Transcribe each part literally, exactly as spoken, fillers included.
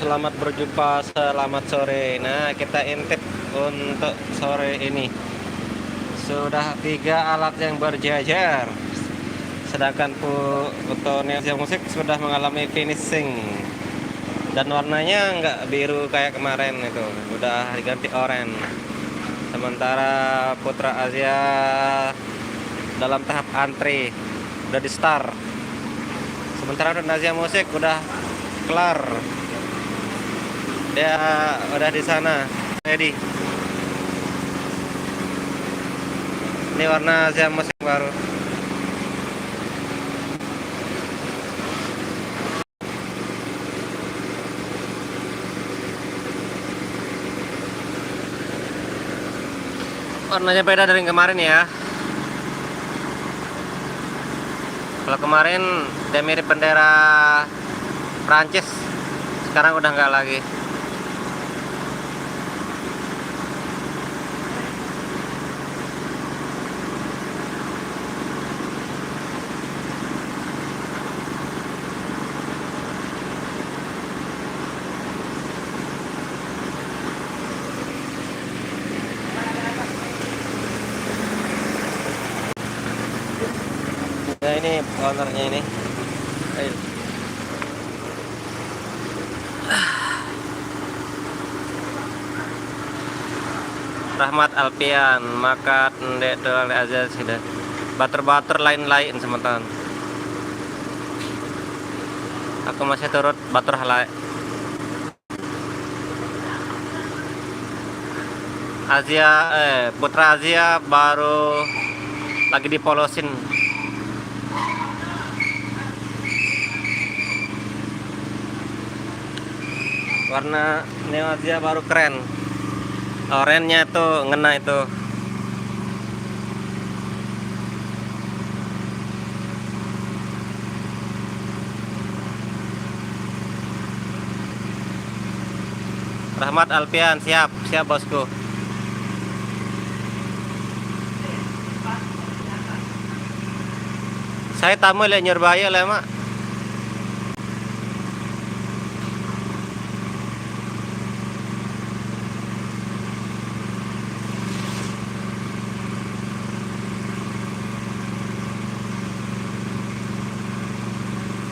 Selamat berjumpa, selamat sore. Nah, kita intip untuk sore ini. Sudah tiga alat yang berjejer. Sedangkan Pu-, Puto Neo Azia Musik sudah mengalami finishing. Dan warnanya nggak biru kayak kemarin itu. Udah diganti oranye. Sementara Putra Azia dalam tahap antri. Udah di start. Sementara Putra Azia Musik udah kelar. Dia udah di sana. Ready. Ini warna Azia Musik baru. Warnanya beda dari yang kemarin ya. Kalau kemarin dia mirip bendera Prancis, sekarang udah nggak lagi. Nah, ini ownernya ini. Ayo. Rahmat Alpian, makat ndek tulang aja sudah. Batur-batur lain-lain semeton. Aku masih turut batur halai. Azia, eh, Putra Azia baru lagi dipolosin. Warna Neo Azia baru keren. Oranye-nya itu ngena itu. Rahmat Alpian, siap, siap bosku. Saya tamu lek Nyerbaya lek, Mak.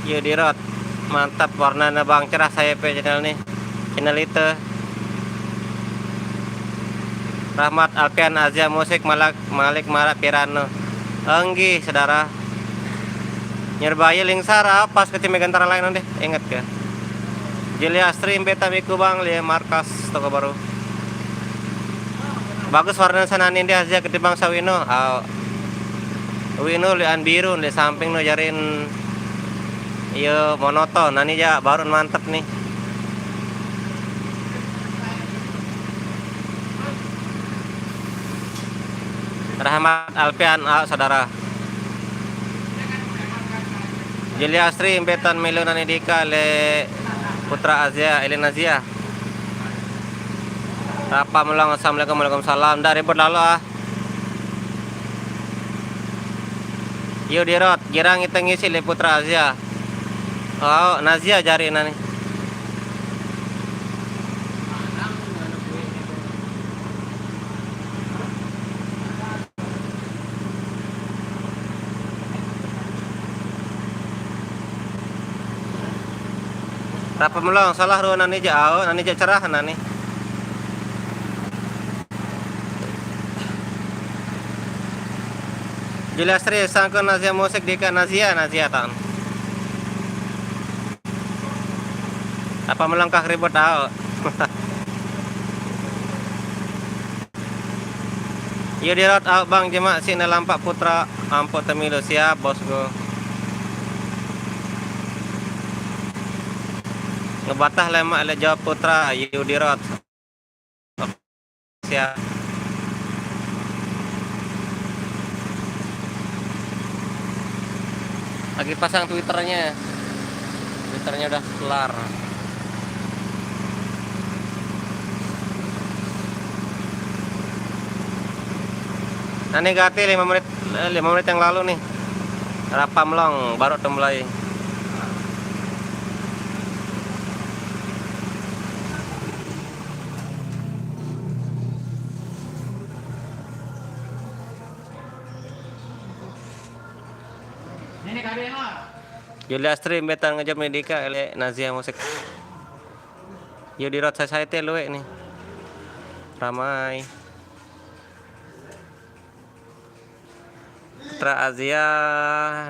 Yo, Dirot. Mantap, warnanya bang cerah saya pe channel nih. Channel itu. Rahmat Alpian Azia Musik Malak Malik Marak Pirano. Enggih, saudara. Nyerbaya Lingsar, ah, pas ketemu gentara lain deh, inget ke? Juli Astri, Beta Miku Bang, li markas toko baru. Bagus warna sana nih dia Azia ketimbang Sawino. Ah, Wino li an biru, li samping no jarin, iya, monoton. Nah, ini ja baru mantep nih. Rahmat Alpian, ah, saudara. Juli Astri, Impetan Milu Nani Dika, le Putra Azia, Elin Azia. Rapa Mulang, assalamualaikum, waalaikumsalam. Ndak ribut lalu ah. Yo, Dirot, girang ite ngisi le Putra Azia. Oh, Nazia jari nani. Rapa Mulang, salah ru nani ja au, nani ja cerah nani. Juli Astri, sangko Nazia Musik dika Nazia, Nazia tan. Rapa Mulang kah ribut au. Yo, Dirot, au Bang Jemak, si ne lampak Putra, ampuk temilu, siap bosku. Ngebatah lemak le jawab Putra, yo, Dirot. Siap. Lagi pasang Twitternya. Twitternya udah kelar. Nah, ini ganti lima menit, eh, lima menit yang lalu nih. Rapa Mulang, baru temulai. Julia Stream betan ngejam ni Dika ele Nazia musik. Yo di Road Society luwe ni. Ramai. Putra Azia,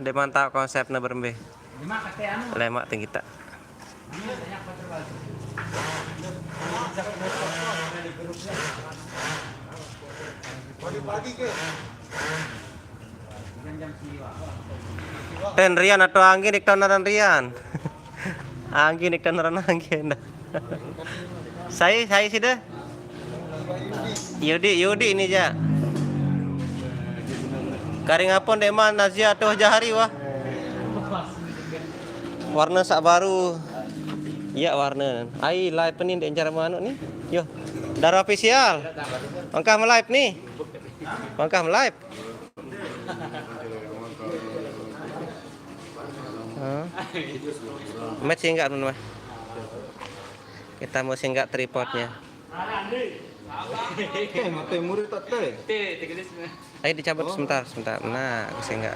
dia mantap konsepnya berembe. Lemak tinggi tak. Ten Rian atau Anggi dik tonaran Rian. Anggi dik tonaran Anggi enda. Sai, sai sih deh. Yudi, Yudi ini ja. Karing apa ndeman Nazia tuh jahari wah. Warna sak baru. Iya warna. Ai live ni dek encar manuk ni. Yo. Dara official. Mangkah live ni. Mangkah live. Hah? Match enggak teman-teman. Kita mau singgah tripodnya. Eh, mate murid tak teh? Ayo dicabut sebentar, sebentar. Nah, aku singgah.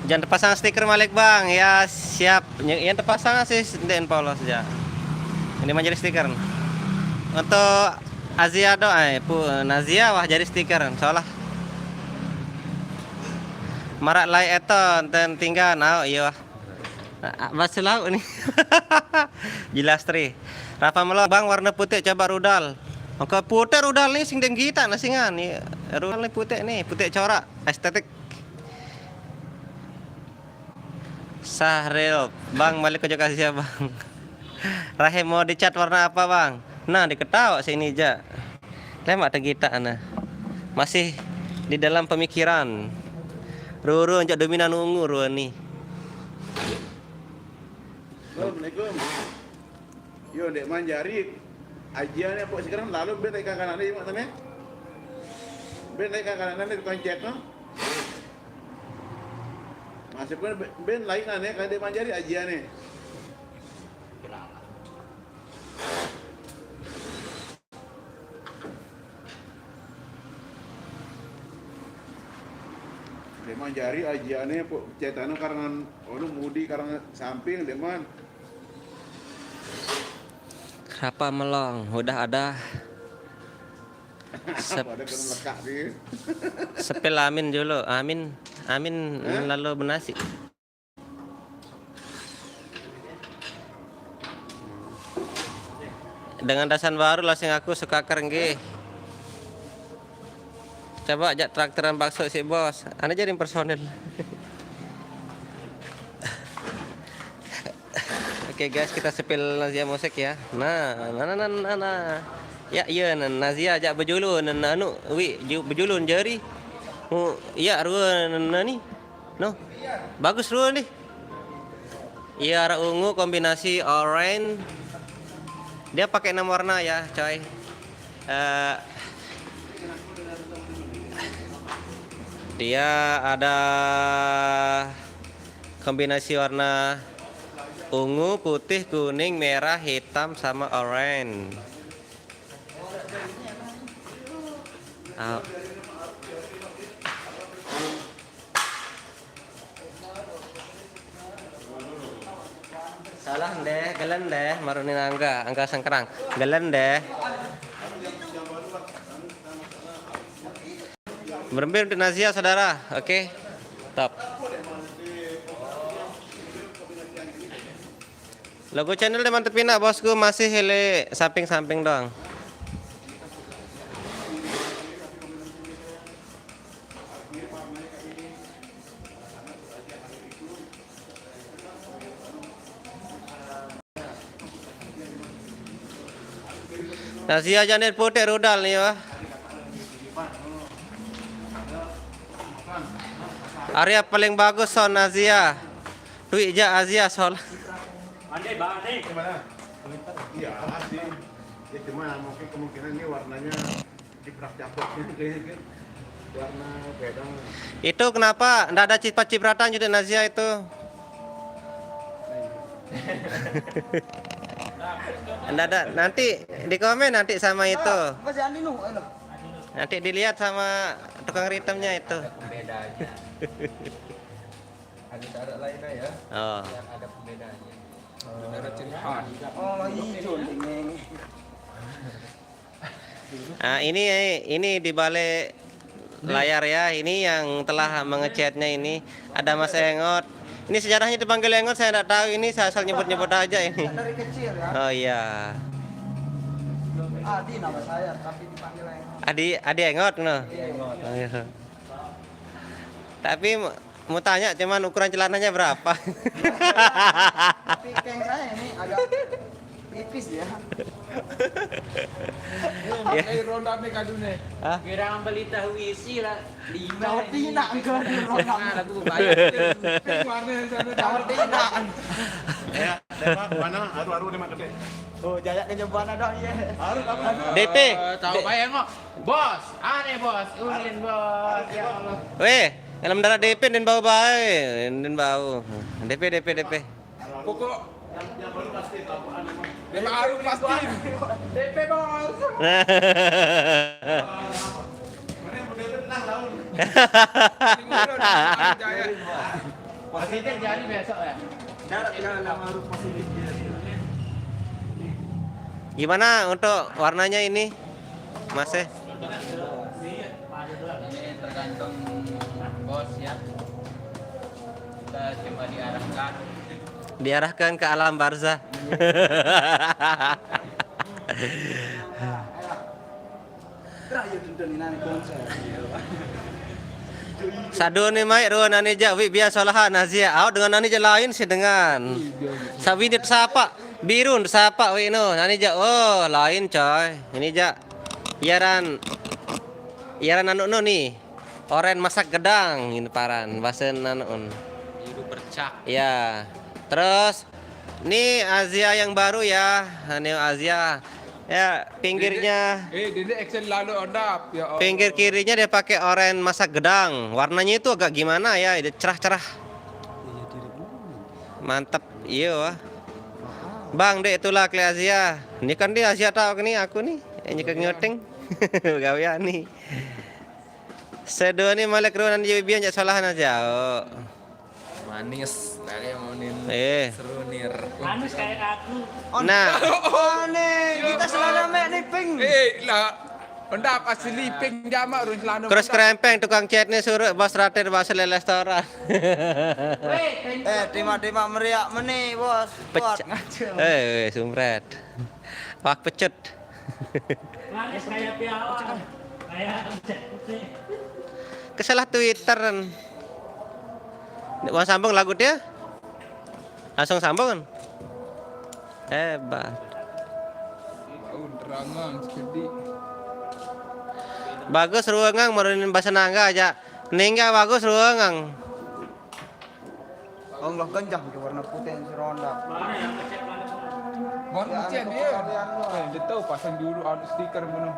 Jangan terpasang stiker malik bang. Ya siap. Yang terpasang sih den polos aja. Ini menjadi stiker. Untuk Azia do, eh, pu Nazia wah jadi stiker. Soalnya marak lai eto ten tinggal nau iya wah. Nah, bahasa laut ni. Jelas tri. Rafa Melo bang warna putih coba rudal. Maka putih rudal ni sing deng kita nasingan ni. Rudal ni putih ni, putih corak estetik. Sahril, bang balik ke Jakarta bang. Rahim mau dicat warna apa bang? Nah diketawa sini ja. Lemak tegita ana. Masih di dalam pemikiran. Ruru njak dominan ungu rua ni. Assalamualaikum. Yo dek manjari ajian ni apa sekarang lalu ben naik kanan ni mak tane. Ben naik kanan ni tukang chat no. Masih pun ben lain ane kan dek manjari ajian ni. Deman jari ajiane pok cetane karangan ono mudi karangan samping deman. Kerapa melong udah ada. Sep, Pada kena lekak ni. Sepil amin dulu. Amin. Amin lalu benasi. Dengan dasan baru lah sing aku suka ker nggih. Coba jak traktiran bakso si bos. Ane jadi personil. Oke guys, kita sepil Nazia musik ya. Nah, nah, nah, nah, nah, nah. Ya, iya, nah, Nazia ajak bejulu, nah, nah, anu, wi, ju- bejulu jari. Oh, iya, rua, nah, nah, ni. No, bagus rua ni. Iya, ada ungu kombinasi orange. Dia pakai enam warna ya, coy. Eh, dia ada kombinasi warna ungu, putih, kuning, merah, hitam, sama orange. Ah. Salah deh, gelen deh, marunin angga, angga sengkerang. Gelen deh. Berembe untuk Nazia, saudara. Oke. Top. Logo channel dia mantep pinak bosku, masih hele samping-samping doang. Nazia janin putek rudal ni wah. Area paling bagus son Nazia. Duit jak Azia sol. Pandai balik. Gimana? Iya, asli. Ya cuma mungkin kemungkinan ini warnanya jebrak jabrak gitu kayaknya kan. Itu kenapa ndak ada cipat-cipratan juga Nazia itu? Ndak ada. Nanti di komen nanti sama itu. Nanti dilihat sama tukang ritmenya itu. Bedanya. Ada cara lainnya ya. Oh. Yang ada pembedanya. Ada ciri khas. Oh, hijau nih. Nah, ini ini di balik layar ya, ini yang telah mengecatnya ini ada Mas Engot. Ini sejarahnya dipanggil Engot, saya nggak tahu, ini saya asal nyebut-nyebut aja ini. Dari kecil ya. Oh iya. Adi nama saya, tapi dipanggil Engot. Adi Adi Engot no. Oh, iya. Tapi mau tanya, cuman ukuran celananya berapa? Tapi kayak saya ini agak tipis ya. Pakai ronda nih kadune. Kira beli tahu isi lah. Lima. Tahu tina enggak di ronda. Nah, lagu bayar. Warna yang sana. Tahu tina. Ya, tembak mana? Aru-aru ni mak gede. Oh, jaya kenyebana dah ya. Aru apa? DP. Eh, tahu bayar kok. Bos, aneh bos. Ulin bos. Ya Allah. Weh, kalau mendarat DP dan bau bae, dan bau. DP DP DP. Pokok dia baru pasti. DP bos. Positif jadi besok ya. Darat ya nama harus positif dia. Gimana untuk warnanya ini, Mas? Eh? Ini tergantung bos ya. Kita cuma diarahkan. Diarahkan ke alam barzah. Terakhir tentu ini nanti konser. Sadu ni mai ruan nani ja wi biasa lah Nazia. Au dengan nani ja lain sih dengan. Sawi ni tersapa. Biru tersapa wi no. Nani ja oh lain coy. Ini ja. Iaran iaran anu no ni. Oren masak gedang ini paran bahasa anu. Biru bercak. Ya. Terus ni Azia yang baru ya. Ini Azia. Ya, pinggirnya Eh, dia action lalu ondap. Ya Allah. Pinggir kirinya dia pakai oren masak gedang. Warnanya itu agak gimana ya? Dia cerah-cerah. Mantep, iya wah. Bang, dek itulah kli Azia. Ini kan di Azia tahu ni aku ni. Ini ke ngeting. Gawean ni. Sedua ni malik ruan di biar jak salahan aja. Oh. Manis, dari mau nin Eh. Serunir. Anus kayak aku. Nah, Aneh, kita selana mek nih pink. Eh lah, ondap asli pink jamak run selana. Terus kerempeng tukang cat ni suruh bos ratir bahasa lelestora. Weh, Eh, terima-terima meriak meni bos. Kuat Pecah. ngaco. Eh, eh, sumpret. Wak pecut. Manis kayak piala. Kayak Kesalah Twitter. Wah sambung lagu dia. Langsung sambung kan? Hebat. Bau terangang sekedi. Bagus ruangang merunin bahasa nangga aja. Ningga bagus ruangang. Oh, nggak genjang ke warna putih yang si ronda. Baru cek dia. Eh, dia tahu pasang dulu anu stiker mana.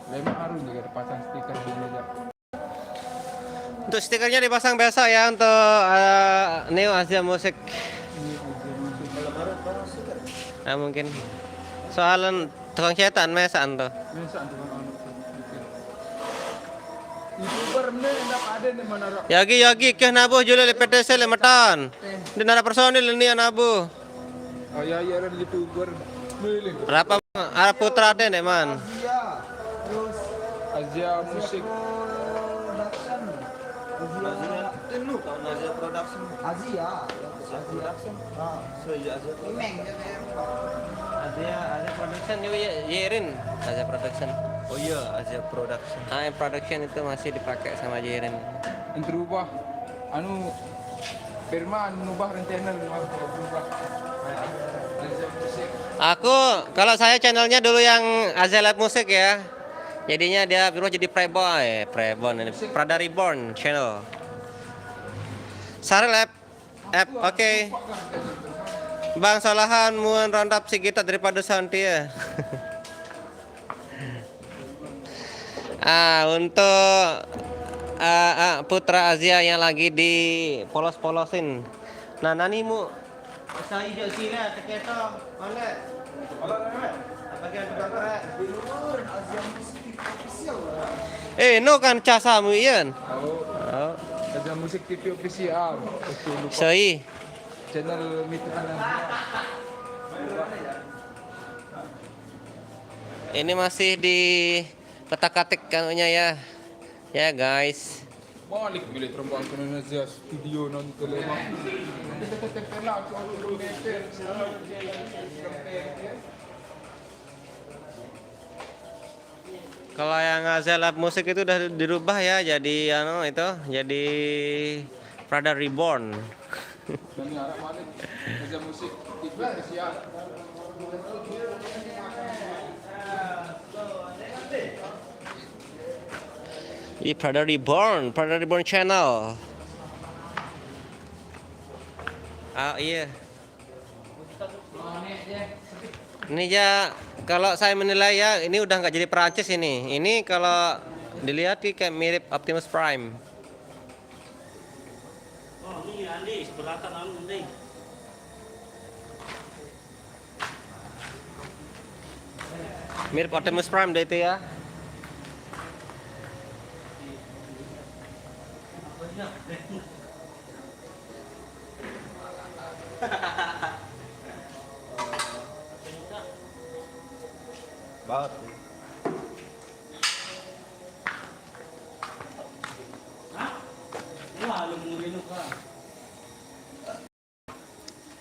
Memang harus juga pasang stiker dulu aja. Untuk stikernya dipasang besok ya untuk eh, New Asia Musik. Nah, mungkin soalan tukang cetan mesaan tuh. Biasa tuh kan anu stiker. YouTuber ni enggak ada ni mana rak. Yagi yagi keh nabuh juluk le P T C le meton. Di nara personil ni nabuh. Oh ya ya ada YouTuber. Ni ni. Berapa arah putra deh nek man. Iya. Terus Azia Musik. Production. Azia. Tahun Asia Production. Azia. Azia. Production. Ah. So iya Asia. Imeng ya kayak Asia Asia Production juga ya Yerin. Asia Production. Oh iya Asia Production. A M Production itu masih dipakai sama Yerin. Yang terubah. Anu Firman nubah rencana nubah berubah. Azia Musik. Aku kalau saya channelnya dulu yang Azia Live Musik ya. Jadinya dia berubah jadi Preboy, Prebon ini Prada Reborn channel. Sarel app, app oke. Bang Salahan muan randap si kita daripada Santi ya. Ah, untuk, ah, ah, Putra Azia yang lagi dipolos-polosin. Nah, nani mu? Sa ijo sila teketo, mana? Bagian tukang kere. Eh, no kan casamu, Ian? Oh. Azia Musik T V Official. Betul, lupa. Soi. Channel Mitra Azia. Ini masih di ketak-katik kanunya ya. Ya, guys. Balik bilik terbang ke Indonesia studio nonton lewat. Kita tetep kena, cuma sepuluh meter. Kalau yang Azia Live Musik itu udah dirubah ya, jadi anu itu, jadi Prada Reborn. Dan arah balik. Azia Musik T V Official. Di Prada Reborn, Prada Reborn Channel. Ah, iya. Ini ya, kalau saya menilai ya, ini udah nggak jadi Perancis ini. Ini kalau dilihat sih kayak mirip Optimus Prime. Oh, ini Andi, seberatan anu, Andi. Mirip Optimus Prime deh itu ya. Banget. Hah? Wah, lu murinu, Kak.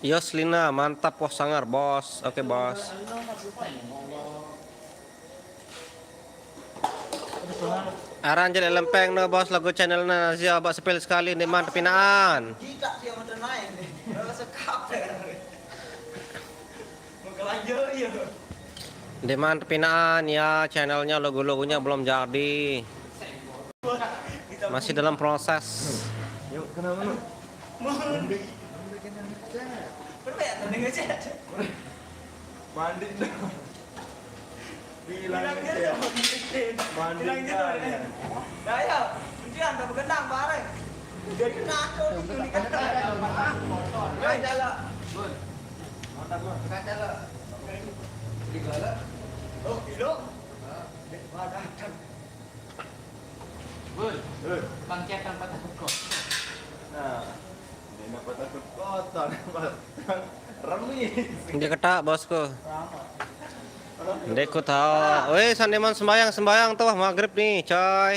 Yoslina, mantap, wah, sangar, Bos. Oke, Bos. Aran jadi lempeng no, Bos, logo channelnya Nazia, bak sepil sekali, ndeqman tepinaqan. Tidak, dia mau naik nih. Rasa kaper. Mau kelanjut, iya. Ndeqman tepinaqan ya, channelnya, logo-logonya belum jadi. Masih dalam proses. Yuk, kenapa lu? Mandi. Mandi kena ngecat. Berapa ya tadi ngecat? Mandi dong. Bilang ngecat. Mandi dong, ya. Dah, ya. Nanti anda berkenang bareng. Jadi kena aku tuh, nih, kan. Kan jalan. Bun. Mantap, Bun. Kan jalan. Di mana? Oh, di lo. Hah? Di mana? Bun, Bun. Bang Cetang patah kok. Nah, ini patah kok. Remis. Ndeq ketaq, Bosku. Ndeq ku taoq. Weh, sandeqman sembahyang, sembahyang tuh, maghrib nih, coy.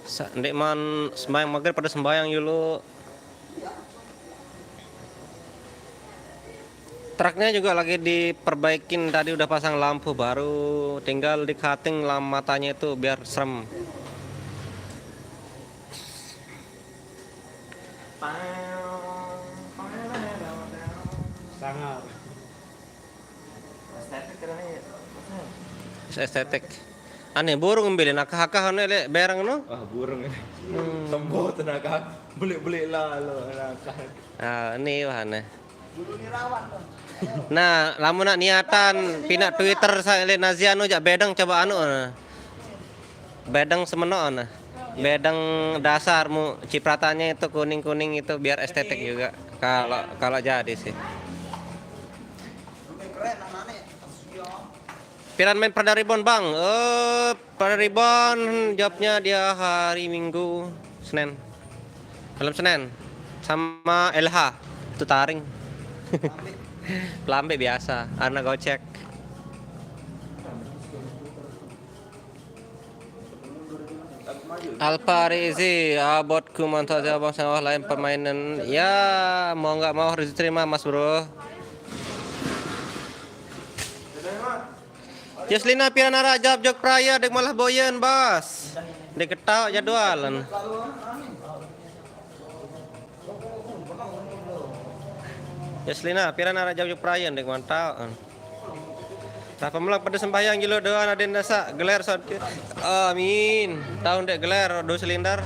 Sa-, ndeqman sembahyang maghrib pada sembahyang julu. Truknya juga lagi diperbaikin, tadi udah pasang lampu baru, tinggal di-cutting lam matanya itu biar serem. Sangar. Estetik katanya ya. Estetik. Aneh, burung mbilin akah-akah anu leq bereng no. Wah, burung ini. Hmm. Tembok tenaga. Beli-beli lah lo, tenaga. Ah, ini wah aneh. Nah, lamun nak niatan pinaq Twitter sa-, leq Nazia no jaq bedeng coba anu, nah. Bedeng semenoq, nah. Bedeng dasar mu, cipratannya itu kuning-kuning itu biar estetik juga. Kalau, kalau jadi sih. Piran main Prada Reborn, Bang? Eh, Prada Reborn jobnya dia hari Minggu, Senin. Malam Senin. Sama L H. Itu taring. Pelambe biasa, anak gocek. Alpa Rizi, abotku mantap aja, Bang, sawah lain permainan. Ya, mau nggak mau harus diterima, Mas Bro. Yoslina, piran araq jawab jok Praya, ndeq malah boyen, Bos. Ndeq ketaoq jadwalan. Yoslina, piran araq jawab jok Praya, ndeq mantap. Nah, pemelang pada sembahyang jelo doa nadin dasak gelar sot. Amin. Taun ndeq gelar do selindar.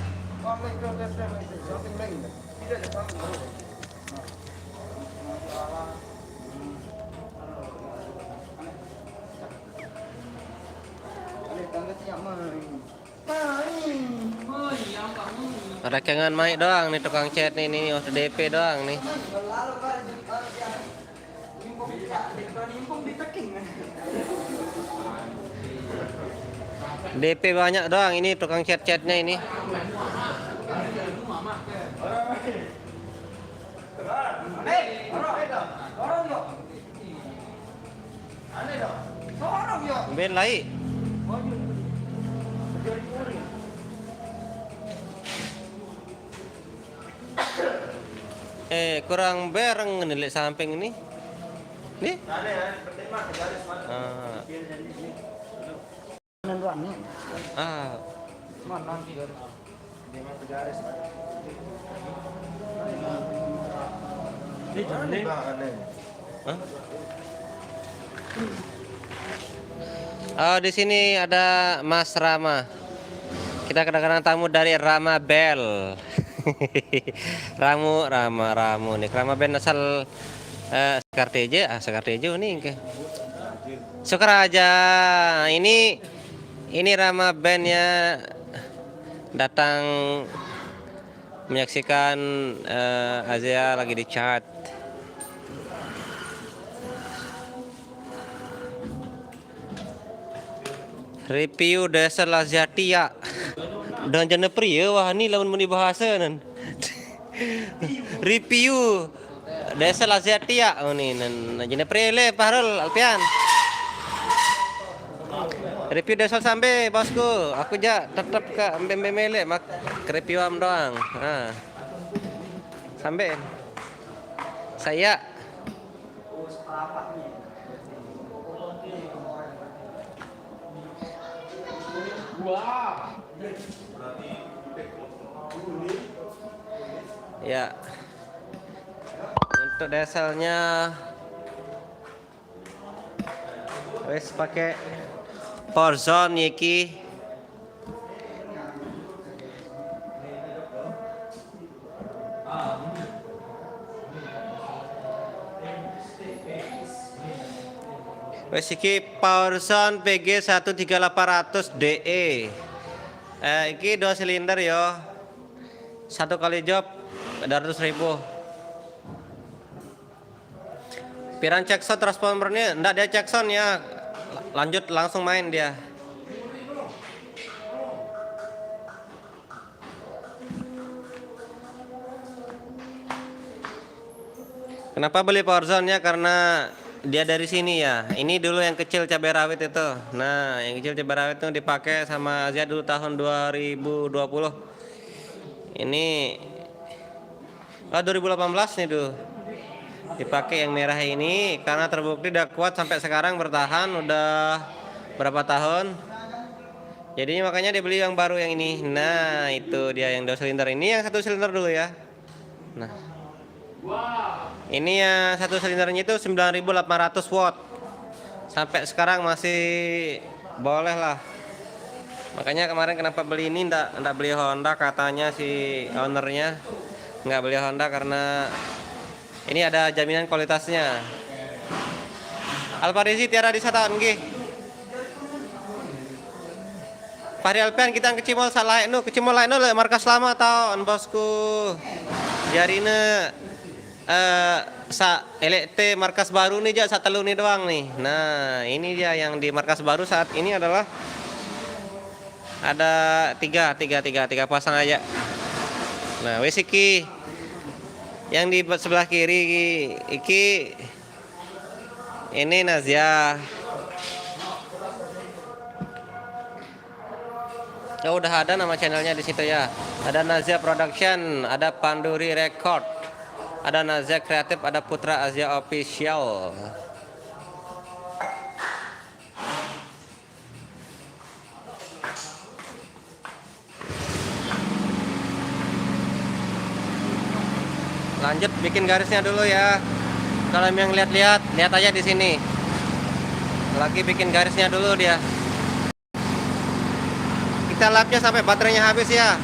Rekengan mai doang nih tukang cat nih, nih, oh, D P doang nih. D P banyak doang ini tukang cat-catnya ini. Ben lai. Eh, kurang bereng nih, lek samping ini. Nih. Ah. Ah. Hah? Oh, di sini ada Mas Rama. Kita kedatangan tamu dari Rama Bel. Ramu, Rama, Ramu nih. Rama Band asal, eh, Sekarteje, ah, Sekarteje nih ke. Sukaraja. Ini, ini Rama Band ya datang menyaksikan, eh, Azia lagi di chart. Review dasar Lazatia. Dan jana pria wah ni lamun muni bahasa nan. Review dasar Lazatia, oh ni nan jana pria le Pahrul Alpian. Review dasar sampai bosku, aku ja tetap ke embe mele mak review am doang. Ha. Sampai saya Ya. Untuk dieselnya wes pakai Porzon iki. Wes iki Powerson P G satu tiga delapan ratus D E. Eh, iki dua silinder yo. Satu kali job dua ratus ribu. Piran cek sound transformernya ndak dia cek sound ya. Lanjut langsung main dia. Kenapa beli Powerzone ya? Karena dia dari sini ya. Ini dulu yang kecil cabai rawit itu. Nah, yang kecil cabai rawit itu dipakai sama Azia dulu tahun dua ribu dua puluh. Ini, oh, dua ribu delapan belas nih dulu. Dipakai yang merah ini karena terbukti udah kuat sampai sekarang bertahan udah berapa tahun. Jadi makanya dia beli yang baru yang ini. Nah, itu dia yang dua silinder. Ini yang satu silinder dulu ya. Nah. Ini yang satu silindernya itu sembilan ribu delapan ratus watt. Sampai sekarang masih boleh lah. Makanya kemarin kenapa beli ini ndak ndak beli Honda katanya si ownernya nggak beli Honda karena ini ada jaminan kualitasnya. Alfarizi tiara di sata nggih. Fahri Alpian kita kecimol salah nu kecimol lain le markas lama tau bosku. Jarine eh sa elek te markas baru nih jak satu nih doang nih. Nah, ini dia yang di markas baru saat ini adalah ada tiga, tiga, tiga, tiga pasang aja. Nah, wes iki yang di sebelah kiri iki ini Nazia. Oh, udah ada nama channelnya di situ ya. Ada Nazia Production, ada Panduri Record, ada Nazia Kreatif, ada Putra Azia Official. Lanjut bikin garisnya dulu ya. Kalau yang lihat-lihat, lihat aja di sini. Lagi bikin garisnya dulu dia. Kita lapnya sampai baterainya habis ya.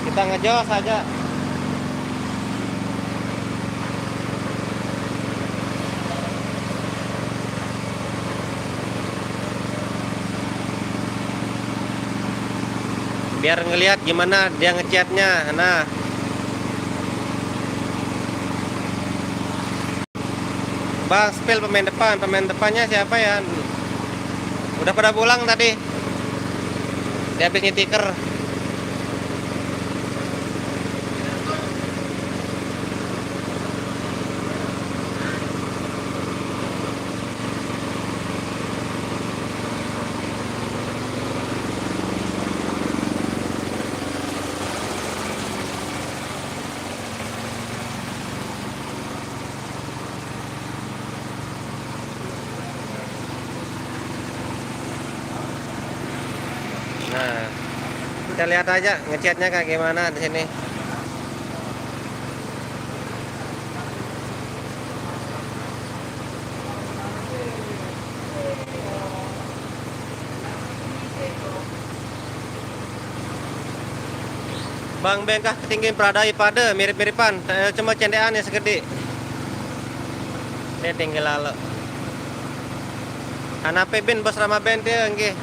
Kita ngejos aja. Biar ngelihat gimana dia ngecatnya. Nah, Bang Spil pemain depan. Pemain depannya siapa ya? Udah pada pulang tadi. Dia habis nyetiker. Nah, kita lihat aja ngecatnya kayak gimana di sini. Bang bengkah ketinggian peradai pada mirip-miripan, eh, cuma cendean ya segede. Saya tinggal lalu. Anape bin bos Rama Ben dia nggih.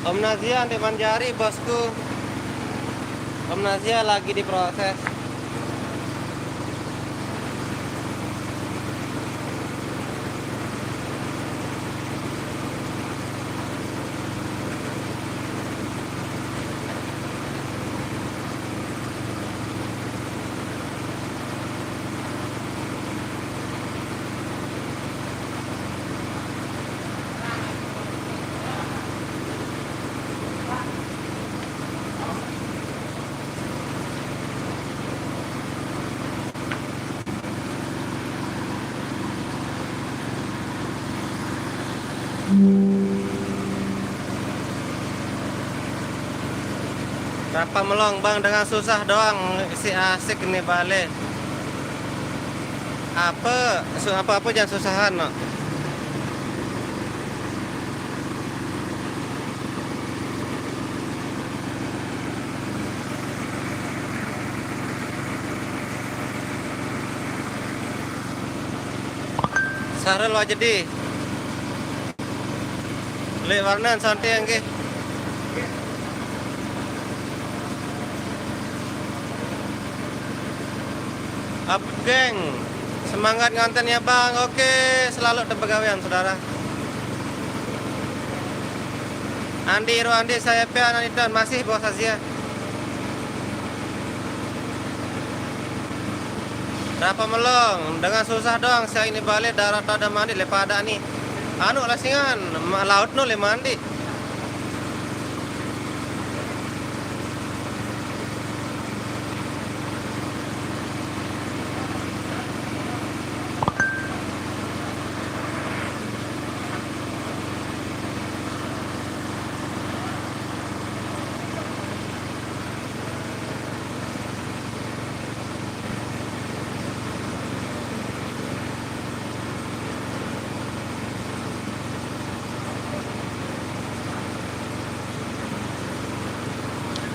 Om Nazia nanti manjari, bosku. Om Nazia lagi diproses. Rapa melong, Bang, dengan susah doang si asik nih balik. Apa, su-, apa-apa jangan susahan, no. Sahrul Wajedi. Lek warnan santai nggih. Up, geng. Semangat nganten ya, Bang. Oke, selalu ada pegawaian, Saudara. Andi Irwandi, saya Pian Aniton, masih bos Azia. Rapa melong, dengan susah doang saya ini balik darat ada mandi lepada nih. Anu lasingan, ma-, laut no le mandi.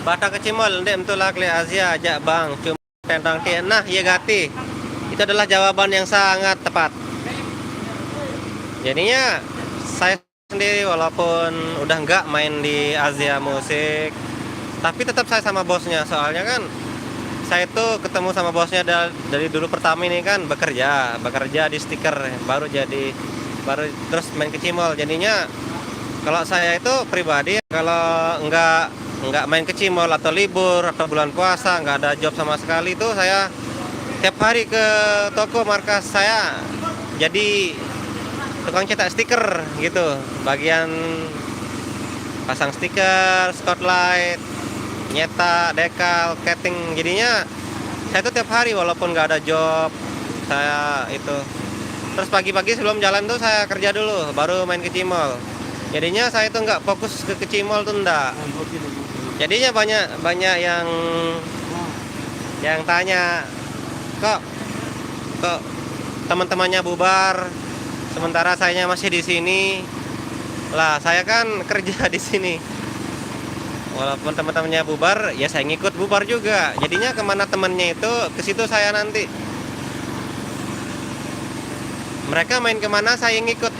Bata kecimol, ndek mentulak le Azia ajak Bang, cuma tentang ti. Nah, iya gati. Itu adalah jawaban yang sangat tepat. Jadinya, saya sendiri walaupun udah nggak main di Azia Musik, tapi tetap saya sama bosnya. Soalnya kan, saya itu ketemu sama bosnya da-, dari dulu pertama ini kan bekerja, bekerja di stiker, baru jadi, baru terus main kecimol. Jadinya, kalau saya itu pribadi, kalau nggak, nggak main kecimol atau libur atau bulan puasa, nggak ada job sama sekali itu, saya tiap hari ke toko markas saya jadi tukang cetak stiker gitu. Bagian pasang stiker, spotlight, nyetak, dekal, keting. Jadinya saya tuh tiap hari walaupun nggak ada job, saya itu. Terus pagi-pagi sebelum jalan tuh saya kerja dulu, baru main kecimol. Jadinya saya tuh nggak fokus ke kecimol tuh ndak. Jadinya banyak, banyak yang, yang tanya, "Kok, kok teman-temannya bubar, sementara sayanya masih di sini. Lah, saya kan kerja di sini. Walaupun teman-temannya bubar, ya saya ngikut bubar juga. Jadinya kemana temannya itu, ke situ saya nanti. Mereka main kemana, saya ngikut.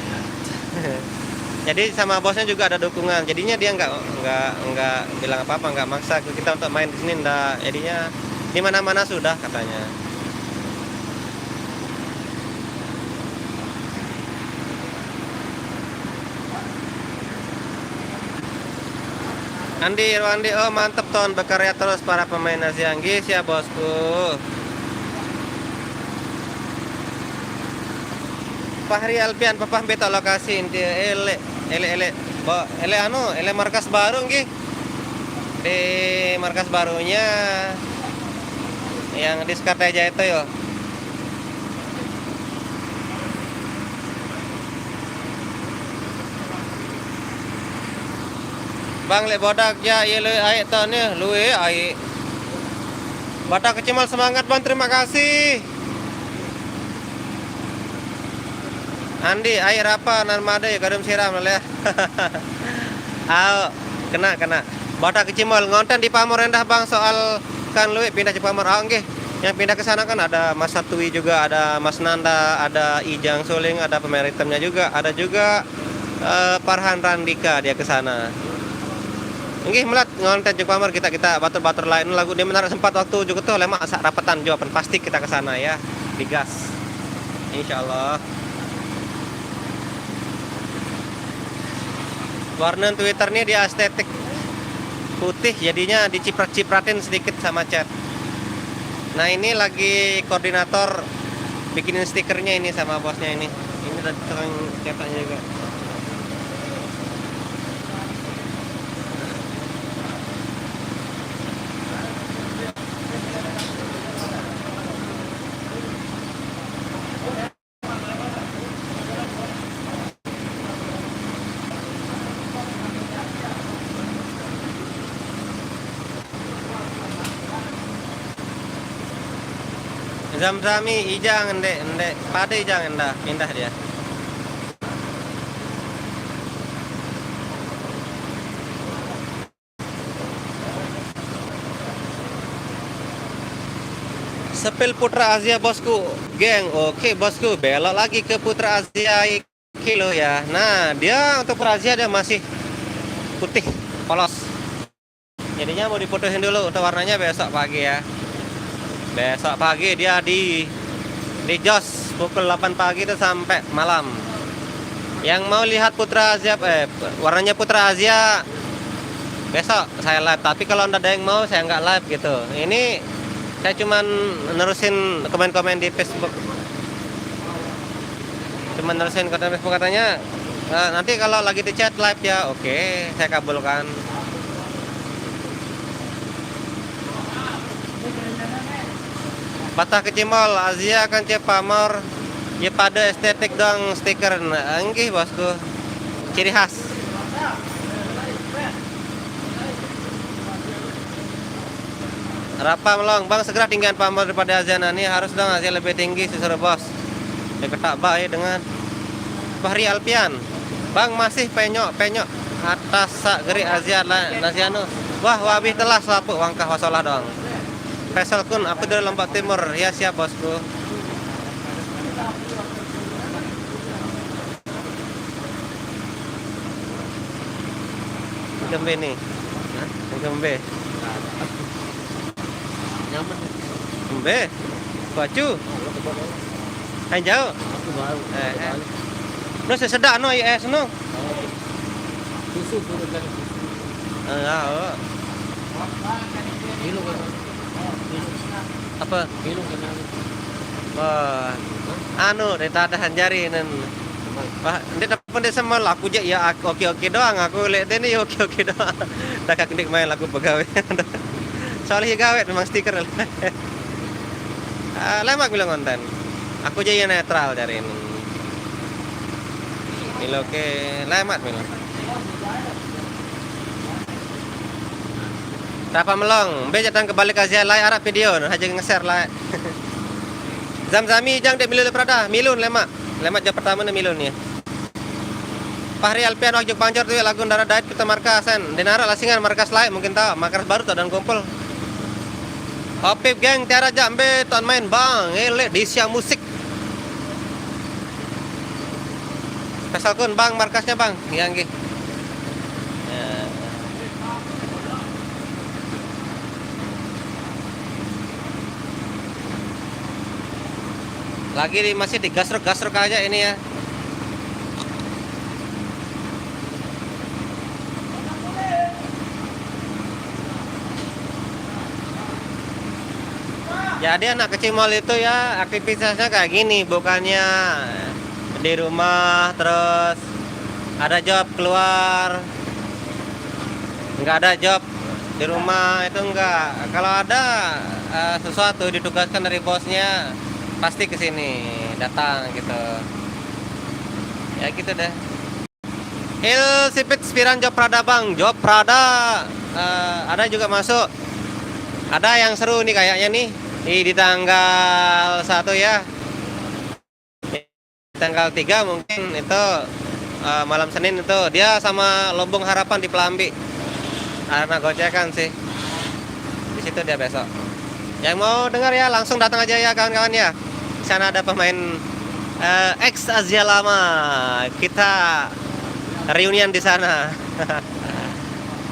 Jadi sama bosnya juga ada dukungan. Jadinya dia nggak nggak nggak bilang apa-apa, nggak maksa ke kita untuk main di sini, ndak. Jadinya di mana-mana sudah katanya. Andi Irwandi, oh mantep Ton, berkarya terus para pemain Asia Anggis ya bosku. Fahri Alfian, papah betok lokasi inti ele ele ele bo ele anu ele markas baru nggih. Di markas barunya yang di Sekartaja itu yo. Bang, lek bodak ja, iye luwih aik to ne, luwih aik. Batak Kecimol semangat, Bang, terima kasih. Andi, aik rapa nan made, kadem siram leh. Ao, kena, kena. Batak Kecimol, ngonten di Pamor endah, Bang, soal kan luwih pindah ke Pamor. Ao, nggih. Yang pindah ke sana kan ada Mas Satui juga, ada Mas Nanda, ada Ijang Suling, ada pemain ritmenya juga, ada juga eh, Farhan Randika dia ke sana. Nggih melat ngonten jeng pamor kita kita batur-batur lain lagu dia menarik sempat waktu juga tuh lemak sak rapetan juga pen pasti kita ke sana ya digas. Insyaallah. Warna Twitter nih dia estetik putih jadinya diciprat-cipratin sedikit sama cat. Nah ini lagi koordinator bikinin stikernya ini sama bosnya ini. Ini udah tukang cetaknya juga. Zam-zami ijang ndek ndek pada ijang endah pindah dia. Sepil Putra Azya bosku, geng. Oke bosku, belok lagi ke Putra Azya kilo ya. Nah dia untuk Putra Azya dia masih putih polos. Jadinya mau diputusin dulu untuk warnanya besok pagi ya. Besok pagi dia di di jos pukul delapan pagi itu sampai malam. Yang mau lihat Putra Azya, eh, warnanya Putra Azya besok saya live. Tapi kalau ndak ada yang mau, saya nggak live gitu. Ini saya cuman nerusin komen-komen di Facebook. Cuman nerusin komen Facebook katanya, eh, nanti kalau lagi di chat live ya, oke, saya kabulkan. Patah kecimol, Azya kan cek pamor, ya pada estetik dong stiker. Nah, enggih bosku, ciri khas. Rapa melong, bang segera tinggian pamor daripada Azya. Nah, ini harus dong Azya lebih tinggi sih suruh bos. Ya ketak bae dengan Fahri Alfian. Bang masih penyok penyok atas sak gerik Azya la nasianu. Wah wabih telah selapuk wangkah wasolah dong. Faisal Kun, aku dari Lombok Timur. Ya siap bosku. Kembe nih. Kembe. Nyaman. Kembe. Baju. Ayo jauh. Aku baru. Eh, eh. No sesedak no I S no. Susu suruh kan susu. Eh, ah, oh. Kilo kan. Apa? Kilo kan. Wah. Anu, dari tadi hanjari nen. Wah, ndek dapat ndek sama laku je ya oke oke doang aku lek dene ya oke oke doang. Dah kak ndek main laku pegawai. Soalnya gawe memang stiker. Ah, lemak bilang konten. Aku aja yang netral dari ini. Milo ke lemak milo. Tapa melong, be jatan kebalik aja lai arah video, nah aja nge-share lai. Zamzami jang dek milu leprada, milun lemak. Lemak jam pertama ni milun ni. Fahri Alpian wah juk pancor tu lagu ndara dait kita markas kan. Denara lasingan markas lain mungkin tahu. Markas baru tak dan kumpul. Opip geng tiara jak mbe tuan main bang. Elek di Sia musik. Pesalkun bang markasnya bang. Ya nggih. Ya. Lagi di, masih di gasruk-gasruk aja ini ya. Jadi anak kecil mall itu ya aktivitasnya kayak gini, bukannya di rumah terus ada job keluar, nggak ada job di rumah itu enggak. Kalau ada eh, sesuatu ditugaskan dari bosnya, pasti ke sini datang gitu. Ya gitu deh. Il Sipit Spiran job Prada bang, job Prada eh, ada juga masuk. Ada yang seru nih kayaknya nih di, di tanggal satu ya. Tanggal tiga mungkin itu eh, malam Senin itu dia sama Lumbung Harapan di Pelambi. Karena gocekan sih. Di situ dia besok. Yang mau dengar ya langsung datang aja ya kawan-kawan ya. Di sana ada pemain eh, ex Azia lama. Kita reunian di sana.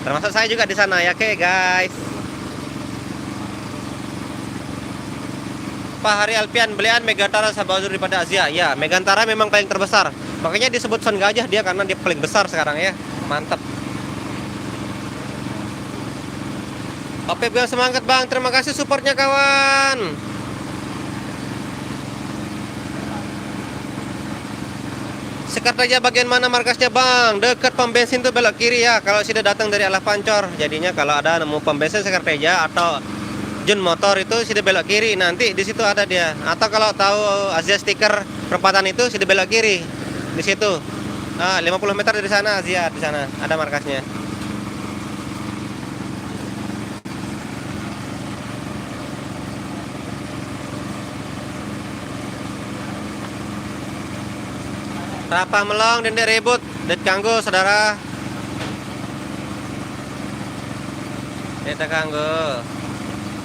Termasuk saya juga di sana ya, oke guys. Pak Hari Alpian, belian Megantara Sabazur daripada Azia. Ya, Megantara memang paling terbesar. Makanya disebut Son Gajah dia karena dia paling besar sekarang ya. Mantap. Oke, Bang, semangat Bang. Terima kasih supportnya kawan. Sekartaja bagian mana markasnya bang? Dekat pom bensin tuh belok kiri ya. Kalau sudah datang dari arah Pancor, jadinya kalau ada nemu pom bensin Sekartaja atau Jun Motor itu sudah belok kiri. Nanti di situ ada dia. Atau kalau tahu Azia Stiker perempatan itu sudah belok kiri di situ. Ah, lima puluh meter dari sana Azia di sana ada markasnya. Rapa melong dendek ribut, det kanggo saudara. Kita kanggo.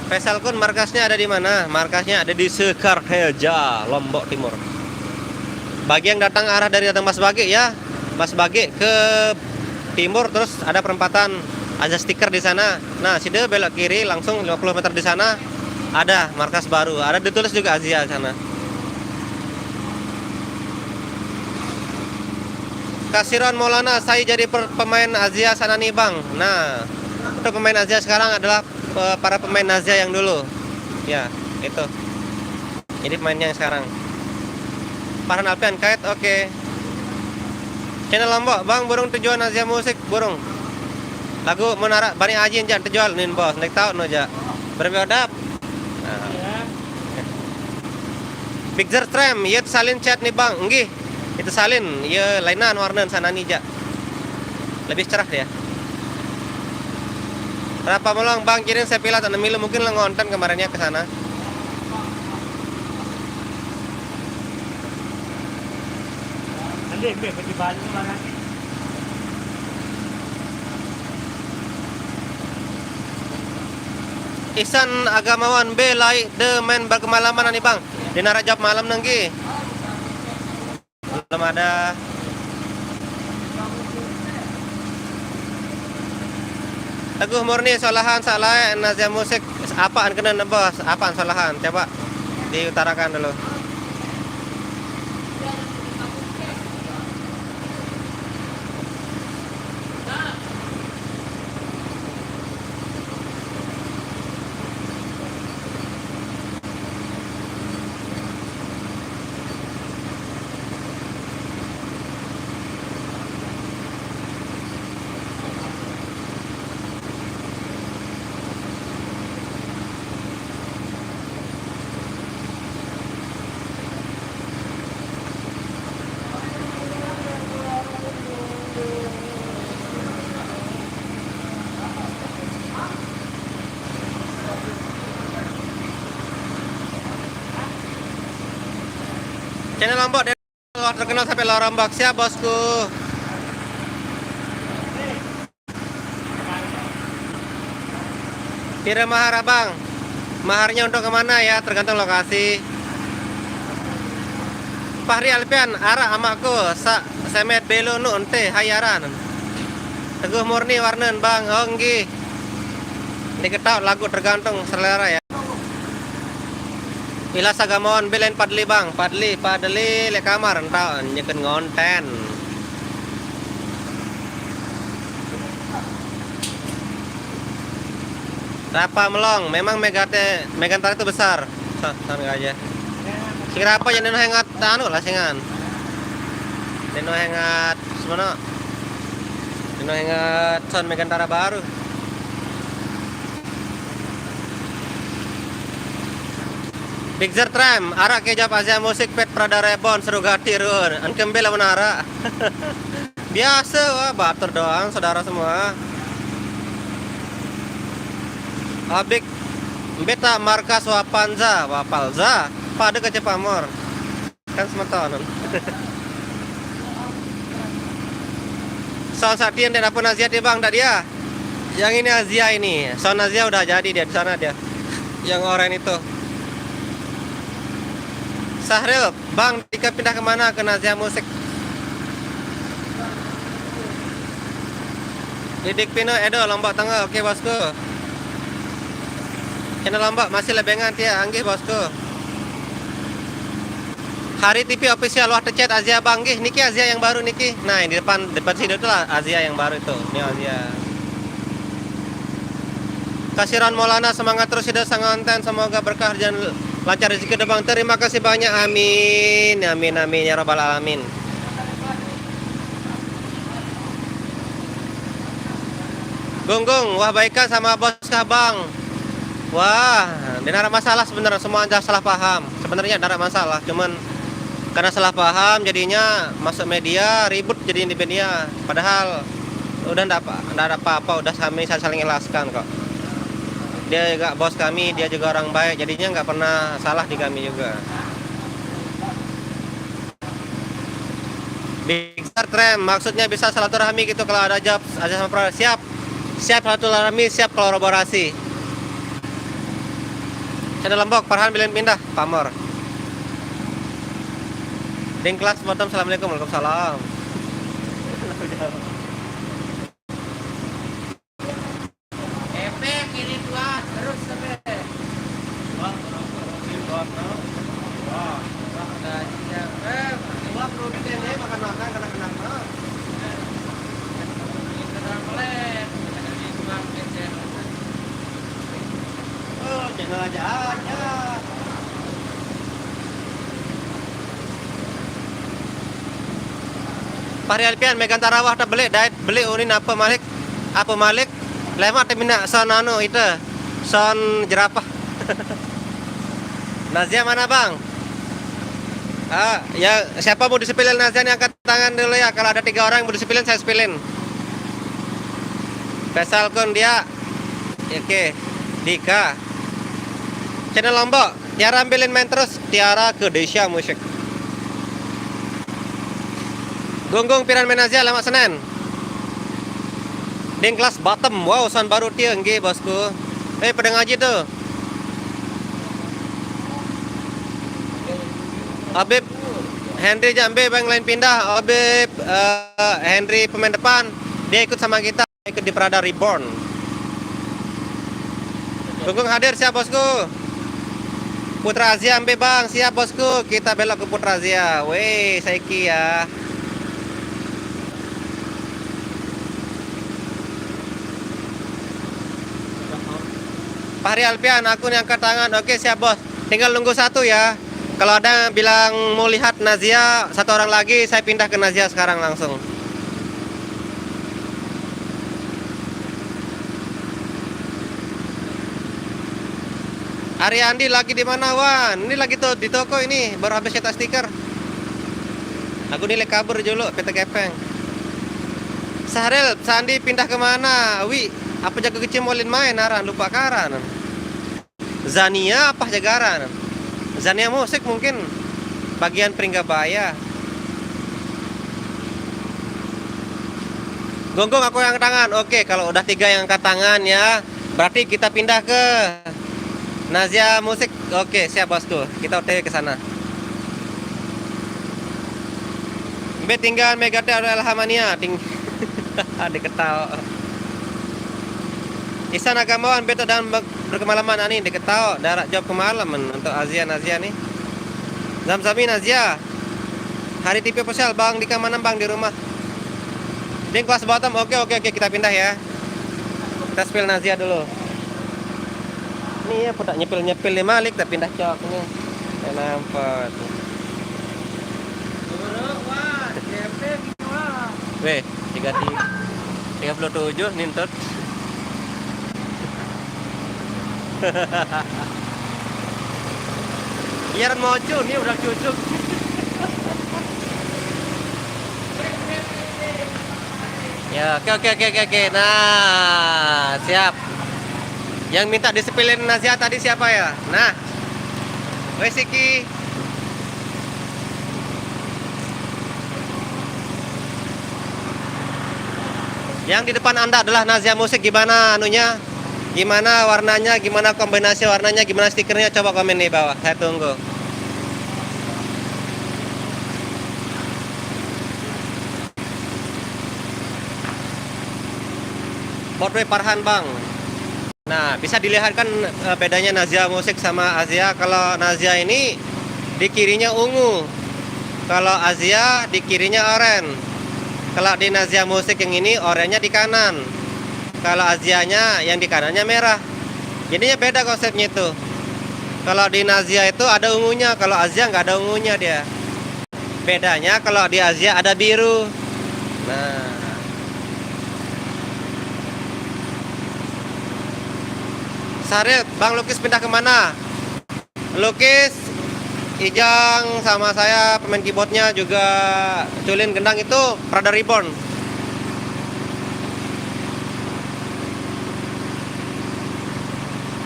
Pesalkun markasnya ada di mana? Markasnya ada di Sekarteja, Lombok Timur. Bagi yang datang arah dari datang Mas Bagi ya, Mas Bagi ke timur terus ada perempatan, ada stiker di sana. Nah, side belok kiri langsung lima puluh meter di sana ada markas baru, ada ditulis juga Azia sana. Kasiron Maulana, saya jadi per- pemain Azia sana nih bang. Nah, itu pemain Azia sekarang adalah eh, para pemain Azia yang dulu. Ya, itu. Ini pemainnya yang sekarang. Farhan Alfian kait, oke. Channel Lombok, bang burung tujuan Azia Musik burung. Lagu Menara Bani Ajin jak tujuan nin bos, nek tahu no jak. Berapa odap? Nah. Big Zer Trem, yet salin chat nih bang, enggih. Itu salin, ya lainan warna sana nih jak. Lebih cerah ya. Rapa melong bang kirim saya pilat anu milu mungkin lo ngonten kemarinnya ke sana. Nanti beli baju mana? Isan Agamawan B laik de main berkemalaman nih bang. Di narajab malam nenggi. Belum ada. Teguh Murni solahan salai Nazia Musik apaan kena nebos apaan solahan coba diutarakan dulu. Ini Lombok, dia terkenal sampai luar Lombok. Siap, bosku. Pira mahar, Abang? Maharnya untuk kemana ya? Tergantung lokasi. Fahri Alfian, arak amakku, sa semet belo nu ente hayaran. Teguh Murni warnen, Bang. Oh, nggih. Diketaut lagu tergantung selera ya. Ilasa Gamon, belain Padli, Bang. Padli, Padli, lek kamar, entah, nyeken ngonten. Rapa melong, memang Megate, Megantara itu besar. Sa-, sana aja. Sing rapa yang deno hengat, anu lah, singan. Deno hengat, semana. Deno hengat, sound Megantara baru. Big Zer Tram, arak kejap Azia Musik, Pet Prada Reborn, seru gati run. An kembel apa nara? Biasa, wah, batur doang, saudara semua. Abik, beta markas Wapanza, Wapalza, pada ke Cepamor. Kan semetonan. Sound Satien dan apa Nazia dia, Bang, dak dia? Yang ini Azia ini. Sound Azia udah jadi dia di sana dia. Yang oranye itu. Sahril, Bang, Dika pindah kemana? Ke Nazia Musik. Didik Pino, Edo, Lombok Tengah. Oke, bosku. Channel Lombok masih lebengan, tia. Anggih, bosku. Hari T V Official, wah, tecet Azia, Bang. Nggih, niki Azia yang baru niki. Nah, yang di depan, depan sini itu lah Azia yang baru itu. Ini Azia. Kasiran Maulana, semangat terus hidup sangonten, semoga berkah dan lancar rezeki, Bang. Terima kasih banyak. Amin. Amin, amin ya rabbal alamin. Gunggung, wah, baikan sama bos kah, Bang? Wah, dia nara masalah sebenarnya, semua aja salah paham. Sebenarnya nara masalah, cuman karena salah paham jadinya masuk media, ribut jadinya di media. Padahal udah ndak apa, ndak ada apa-apa, udah kami saling ikhlaskan kok. Dia juga bos kami, dia juga orang baik, jadinya nggak pernah salah di kami juga. Big Star Tram, maksudnya bisa silaturahmi gitu kalau ada job, ada sama pro-, siap. Siap silaturahmi, siap kolaborasi. Channel Lombok, Farhan bilin pindah, Pamor. Ding kelas bottom, assalamualaikum, waalaikumsalam. Efek ini dua terus sampai. Fahri Alfian, Megantara wah tak beli, dait beli unin apa Malik? Apa Malik? Lemak te minta sound anu itu, sound jerapah. Nazia mana, Bang? Ah, ya, siapa mau disepilin Nazia nih, angkat tangan dulu ya. Kalau ada tiga orang yang mau disepilin, saya sepilin. Faisal Kun dia. Oke. Dika. Channel Lombok. Tiara ambilin main terus. Tiara ke Desya Musik. Gunggung piran main Nazia, Lemak Senen. Ding kelas bottom. Wow, sound baru dia, nggih, bosku. Eh, pada ngaji tuh. Habib Henry Jambe, Bang, lain pindah. Habib, eh, Henry pemain depan. Dia ikut sama kita, ikut di Prada Reborn. Gunggung hadir, siap, bosku. Putra Azia ambil, Bang, siap, bosku. Kita belok ke Putra Azia. Weh, saiki ya. Fahri Alfian, aku nih angkat tangan. Oke, siap, Bos. Tinggal nunggu satu ya. Kalau ada yang bilang mau lihat Nazia, satu orang lagi, saya pindah ke Nazia sekarang langsung. Ari Andi lagi di mana, Wan? Ini lagi tuh di toko ini, baru habis cetak stiker. Aku nilai kabur dulu, P T Gepeng. Sahril, Sandi pindah ke mana? Wi, apa jago kecil molin main, aran lupa karan. Zania apa jagaran? Zania Musik mungkin. Bagian Pringabaya. Gonggong, aku yang angkat tangan. Oke, kalau udah tiga yang angkat tangan ya, berarti kita pindah ke Nazia Musik. Oke, siap bosku. Kita O T W ke sana. Be tinggal Megate ada Alhamania. Ting diketawa. Isan Agamawan, beto dan berkemalaman ani diketawa. Darat job kemalaman untuk Azia Nazia nih. Zamzami Nazia. Hari T V Official, Bang Dika mana, Bang, di rumah? Ding kelas bottom. Oke, oke, oke, kita pindah ya. Kita spill Nazia dulu. Nih ya, putar nyepil-nyepil di malik, kita pindah cok nih. Kayak nampak tuh. Weh, tiga di tiga puluh tujuh nintut. Iya, Ran Mojo nih udah cucuk. Ya, oke, oke, oke, oke, oke. Nah, siap. Yang minta disepilin Nazia tadi siapa ya? Nah, wes iki. Yang di depan Anda adalah Nazia Musik. Gimana anunya? Gimana warnanya? Gimana kombinasi warnanya? Gimana stikernya? Coba komen di bawah. Saya tunggu. Botwe Parhan, Bang. Nah, bisa dilihat kan, eh, bedanya Nazia Musik sama Azia. Kalau Nazia ini di kirinya ungu. Kalau Azia di kirinya oren. Kalau di Nazia Musik yang ini, orennya di kanan. Kalau Azianya yang di kanannya merah. Jadinya beda konsepnya itu. Kalau di Nazia itu ada ungunya, kalau Azia nggak ada ungunya dia. Bedanya kalau di Azia ada biru. Nah. Saril, Bang Lukis pindah kemana? Lukis, Ijang, sama saya pemain keyboardnya juga, Culin Gendang itu Prada Reborn.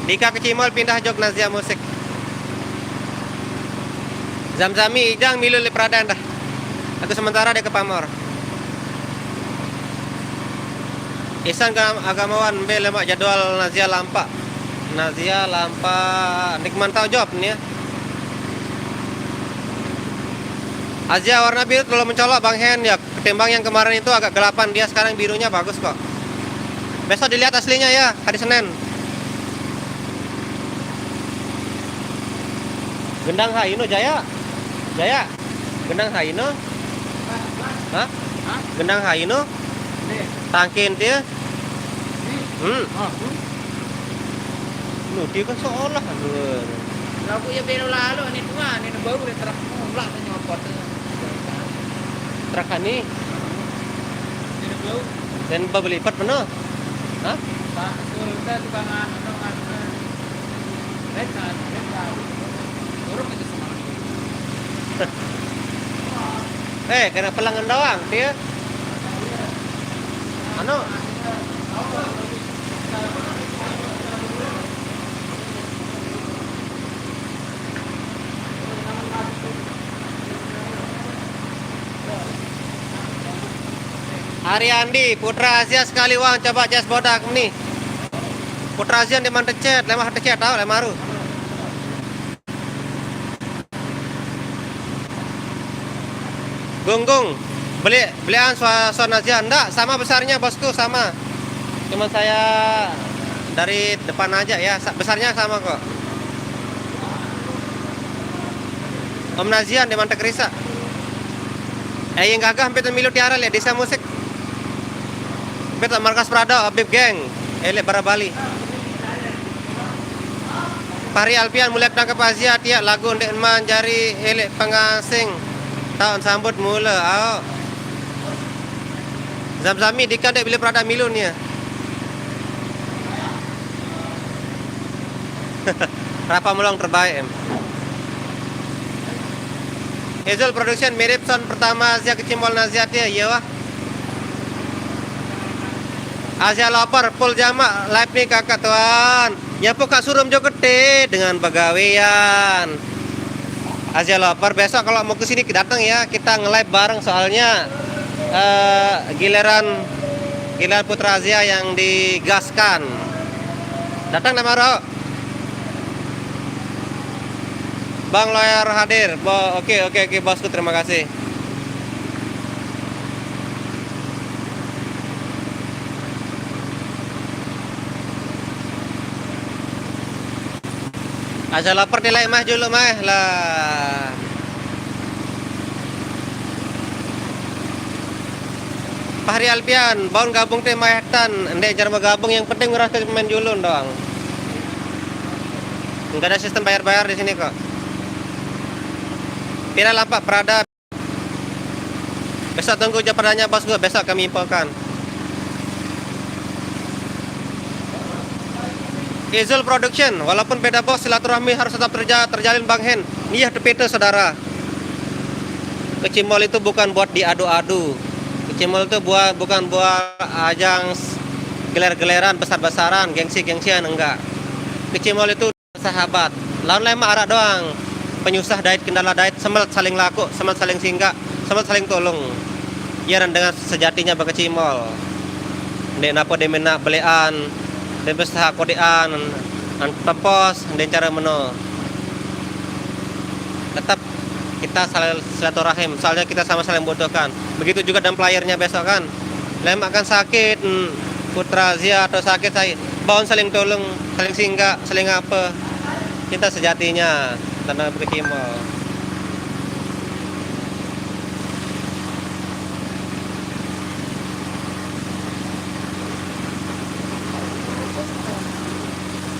Dika Kecimol pindah jok Nazia Musik. Zamzami, Ijang milu le Prada dah. Aku sementara dia ke Pamor. Isan Agamawan, be lemak jadwal Nazia Lampak. Nazia Lampak, nik mantau job nih ya. Azia warna biru terlalu mencolok, Bang Hen, ya. Ketimbang yang kemarin itu agak gelapan, dia sekarang birunya bagus kok. Besok dilihat aslinya ya, hari Senin. Gendang Haino, Jaya. Jaya. Gendang Haino. Hah? Gendang Haino. Tangkin dia. Hmm. Lu dia kan seolah lu. Lagu ya belo lalu, ini tua, ini bau, ini truk mulak, ini nyopot. Truk ani. Ini bau. Dan beli lipat mana? Hah? Pak, suruh kita tukang anu, tukang anu. Red card, red card. Burung itu semua. Eh, kena pelangan doang dia. Anu. Ariandi, Putra Azia sekali wang, coba jas bodak nih. Putra Azia di mana tecet, lemah tecet tahu, lemah ru. Gunggung, beli belian suasana Azia, enggak, sama besarnya bosku, sama. Cuma saya dari depan aja ya, besarnya sama kok. Om Nazian di Mantek Risa. Eh, yang gagah sampai milu tiara le, desa musik. Sampai markas Prado, Habib Geng, elek bara Bali. Pari Alpian, mulai tangkap Azia, tiap lagu ndek manjari elek pengasing. Tahun sambut mula, au. Zamzami, Dika dek bila Prada milu nih ya. Rapa melong terbaik em. Ezul Production mirip sound pertama Azia Kecimol Naziat ya, iya wah. Azia Lover full jamak live nih kakak tuan. Nyapu kak surum jo gede dengan bagawean. Azia Lover, besok kalau mau ke sini datang ya, kita nge-live bareng, soalnya eh, giliran giliran Putra Azia yang digaskan. Datang nama Ro? Bang Lawyer hadir. Bo, oke, oke, oke, bosku, terima kasih. Azia Lover, nilai mah dulu mah lah. Fahri Alfian, baun gabung téh mah étan, endék jar mah gabung, yang penting ngurus pemain julun doang. Enggak ada sistem bayar-bayar di sini kok. Pira lampak Prada. Besok tunggu jawabannya bosku, besok kami infokan. Izul Production, walaupun beda bos, silaturahmi harus tetap terja- terjalin Bang Hen. Iya, tepite saudara. Kecimol itu bukan buat diadu-adu. Kecimol itu buat bukan buat ajang s- geler-geleran, besar-besaran, gengsi-gengsian, enggak. Kecimol itu sahabat. Lawan lain mah arak doang. Penyusah dait, kendala dait, semelet saling laku, semelet saling singgah, semelet saling tolong. Ya, dan dengan sejatinya bakecimol. Ndek napa demen nak belean, demen saha kodean, an tempos, ndek cara meno. Tetap kita sal- silaturahim, soalnya kita sama saling butuhkan. Begitu juga dan playernya besok kan. Lemak kan sakit, mm, Putra Azia atau sakit, saya baun saling tolong, saling singgah, saling apa. Cinta sejatinya, tanpa berkecimol.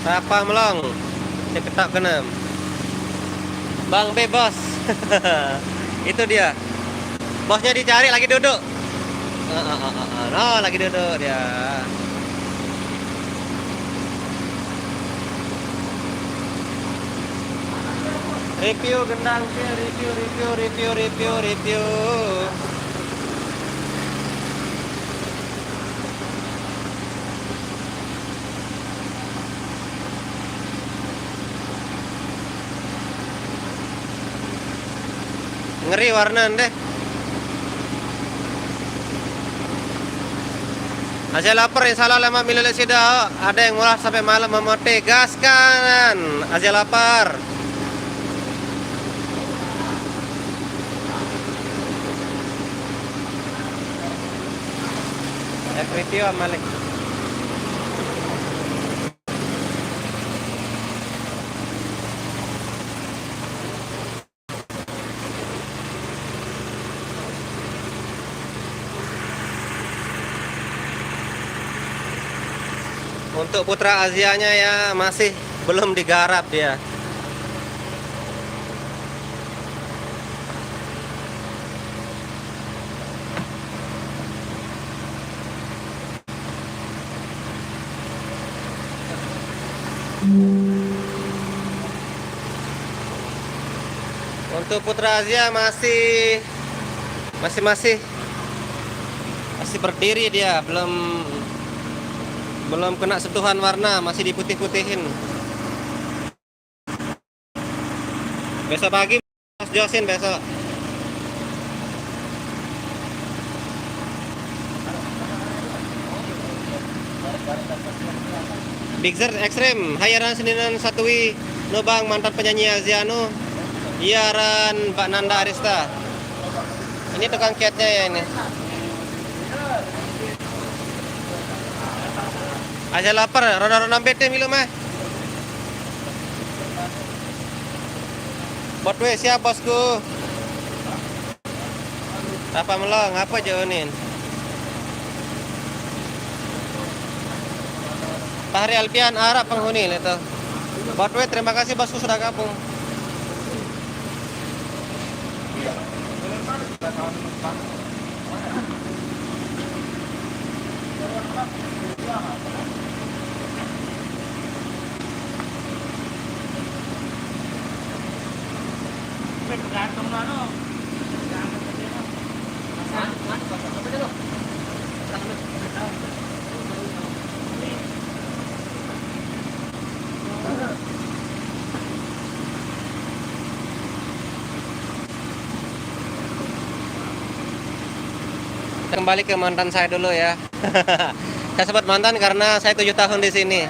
Rapa melong. Saya ketak kena. Bang B, bos. Itu dia. Bosnya dicari, lagi duduk. Heeh, heeh, heeh. No, lagi duduk dia. Review gendang, review, review, review, review, review. Ngeri warna deh. Azia Lover, insya Allah lemak milih sida. Ada yang murah sampai malam memote, gas kanan. Azia Lover. Review Malik. Untuk Putra Azianya ya masih belum digarap dia. Untuk Putra Azia masih masih masih masih berdiri dia, belum belum kena sentuhan warna, masih diputih-putihin. Besok pagi Mas Josin besok. Big Zer Extreme, hai aran seninan satui nu Bang, mantan penyanyi Aziano. Iya, aran Mbak Nanda Arista. Ini tukang catnya ya ini. Azia Lover, ronda-ronda bete milu mah. Bot we siap bosku. Apa melong? Apa jauh nin? Fahri Alfian, Arab penghuni itu. Bot we, terima kasih bosku sudah gabung. Kembali ke mantan saya dulu ya. Saya sebut mantan karena saya tujuh tahun di sini.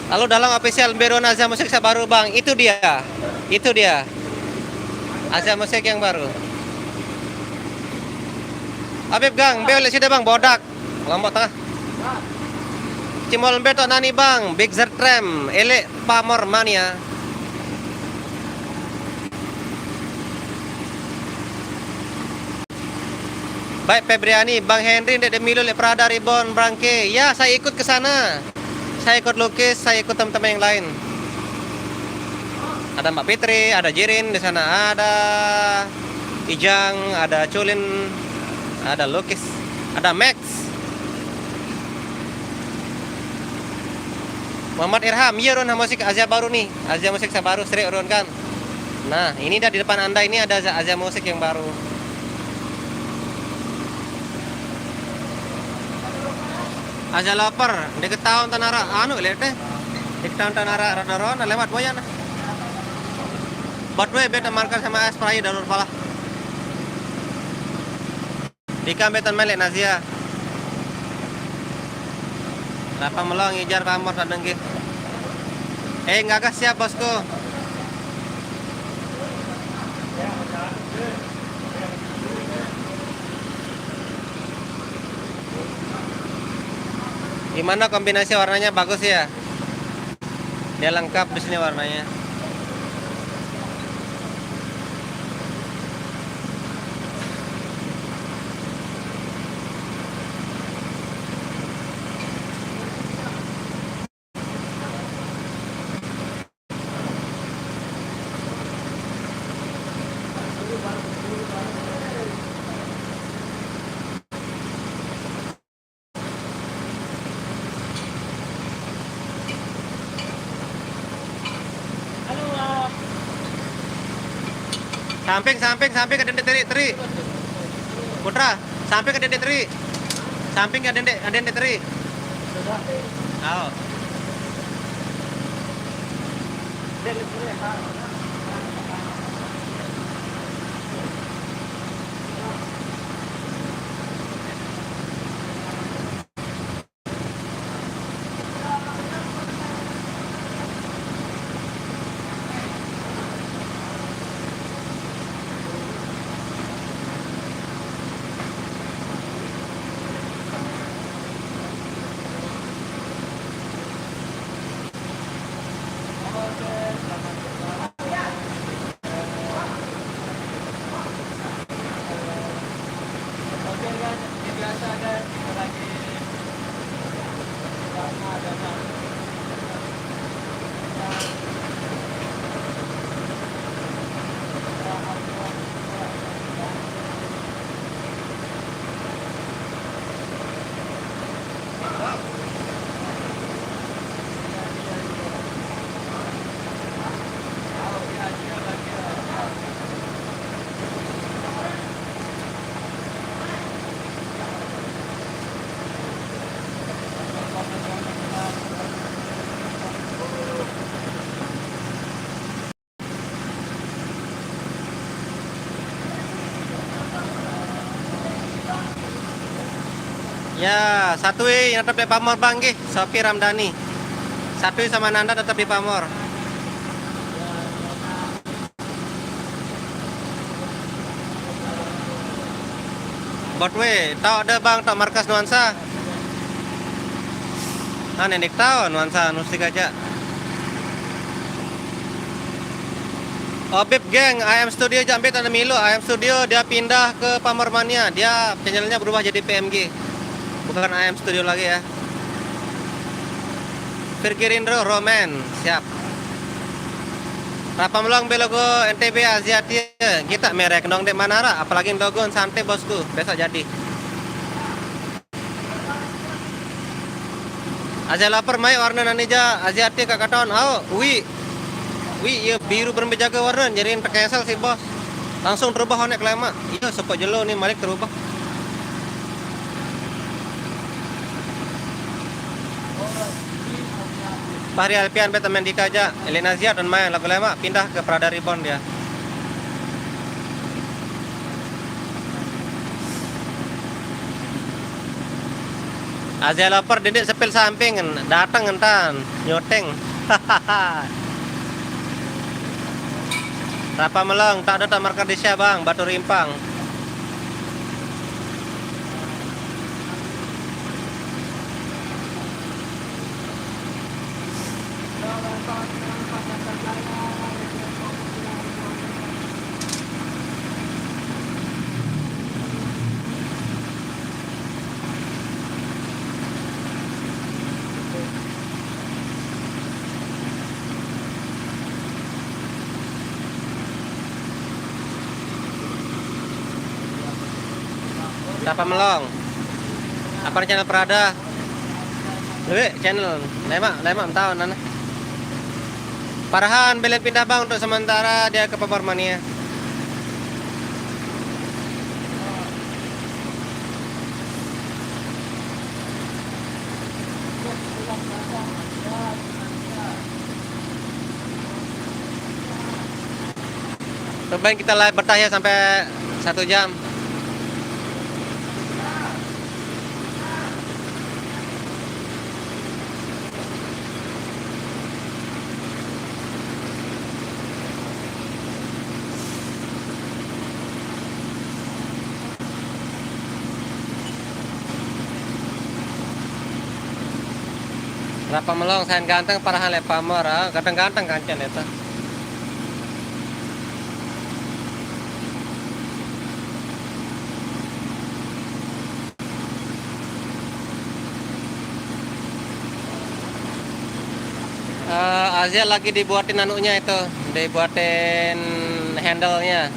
Lalu dalam official Beron Azia Musik saya baru, Bang. Itu dia. Itu dia. Azia Musik yang baru. Habib Gang, beo lek sida, Bang, bodak. Lombok Tengah. Cimol betok nani, Bang, Big Z Tram, elek Pamor Mania. Baik Febriani, Bang Henry ndek demilu lek Prada Reborn Brangke. Ya, saya ikut ke sana. Saya ikut Lukis, saya ikut teman-teman yang lain. Ada Mbak Fitri, ada Jirin di sana, ada Ijang, ada Culin, ada Lukis, ada Max. Muhammad Irham, iya Ron, musik Azia baru nih. Azia musik saya baru, serik Ron kan. Nah, ini dah di depan Anda ini ada Azia, Azia musik yang baru. Azia Lover, diketahuan tanara anu lek teh. Diketahuan tanara rada ron lewat boyan. Buat we beta markas sama es prai dalur pala. Dikam betan melek Nazia. Lapang melong ijar pamor tak dengki. Eh, ngagah siap, Bosku. Gimana kombinasi warnanya, bagus ya? Dia lengkap di sini warnanya. Samping, samping, samping ke dendek teri, teri. Putra, samping ke dendek teri. Samping ke dendek, dendek teri. Oh. Ya, satu yang tetap di pamor, Bang, nggih, Sopi Ramdhani. Satu sama Nanda tetap di pamor. Bot we, tau ada, Bang, tau markas Nuansa. Ah, nenek tau Nuansa Musik aja. Obib geng, I M Studio jambe tanda milu. I M Studio dia pindah ke Pamor Mania. Dia channelnya berubah jadi P M G. Bukan I M Studio lagi ya. Virgirindro Roman, siap. Rapa melong belogo N T B Aziatia, kita merek dong dek manara, apalagi logo santai bosku, besok jadi. Azia lapar mai warna nanija Aziatia kakaton, au, wi. Wi, iya biru berembe jaga warna, jadi tercancel sih bos. Langsung terubah onek kelama. Iya, soko jelo nih, malik terubah. Fahri Alfian, beta main di kaja. Elena Zia dan main lagu lama, pindah ke Prada Reborn dia. Azia Loper, Didik Sepil Samping, datang entan, nyoteng. Rapa Melong, tak ada tak marka di Syabang, Batu Rimpang. Siapa Melong? Apa channel Prada? Lebih channel lemak, lemak tahu nana. Farhan, belen pindah bang untuk sementara, dia ke Paparmania. Cobain kita live bertanya sampai satu jam. Rapa Melong, sain ganteng, Farhan Lepamor, ah, ganteng-ganteng kancen itu. Eh, Azia lagi dibuatin anunya itu, dibuatin handle-nya,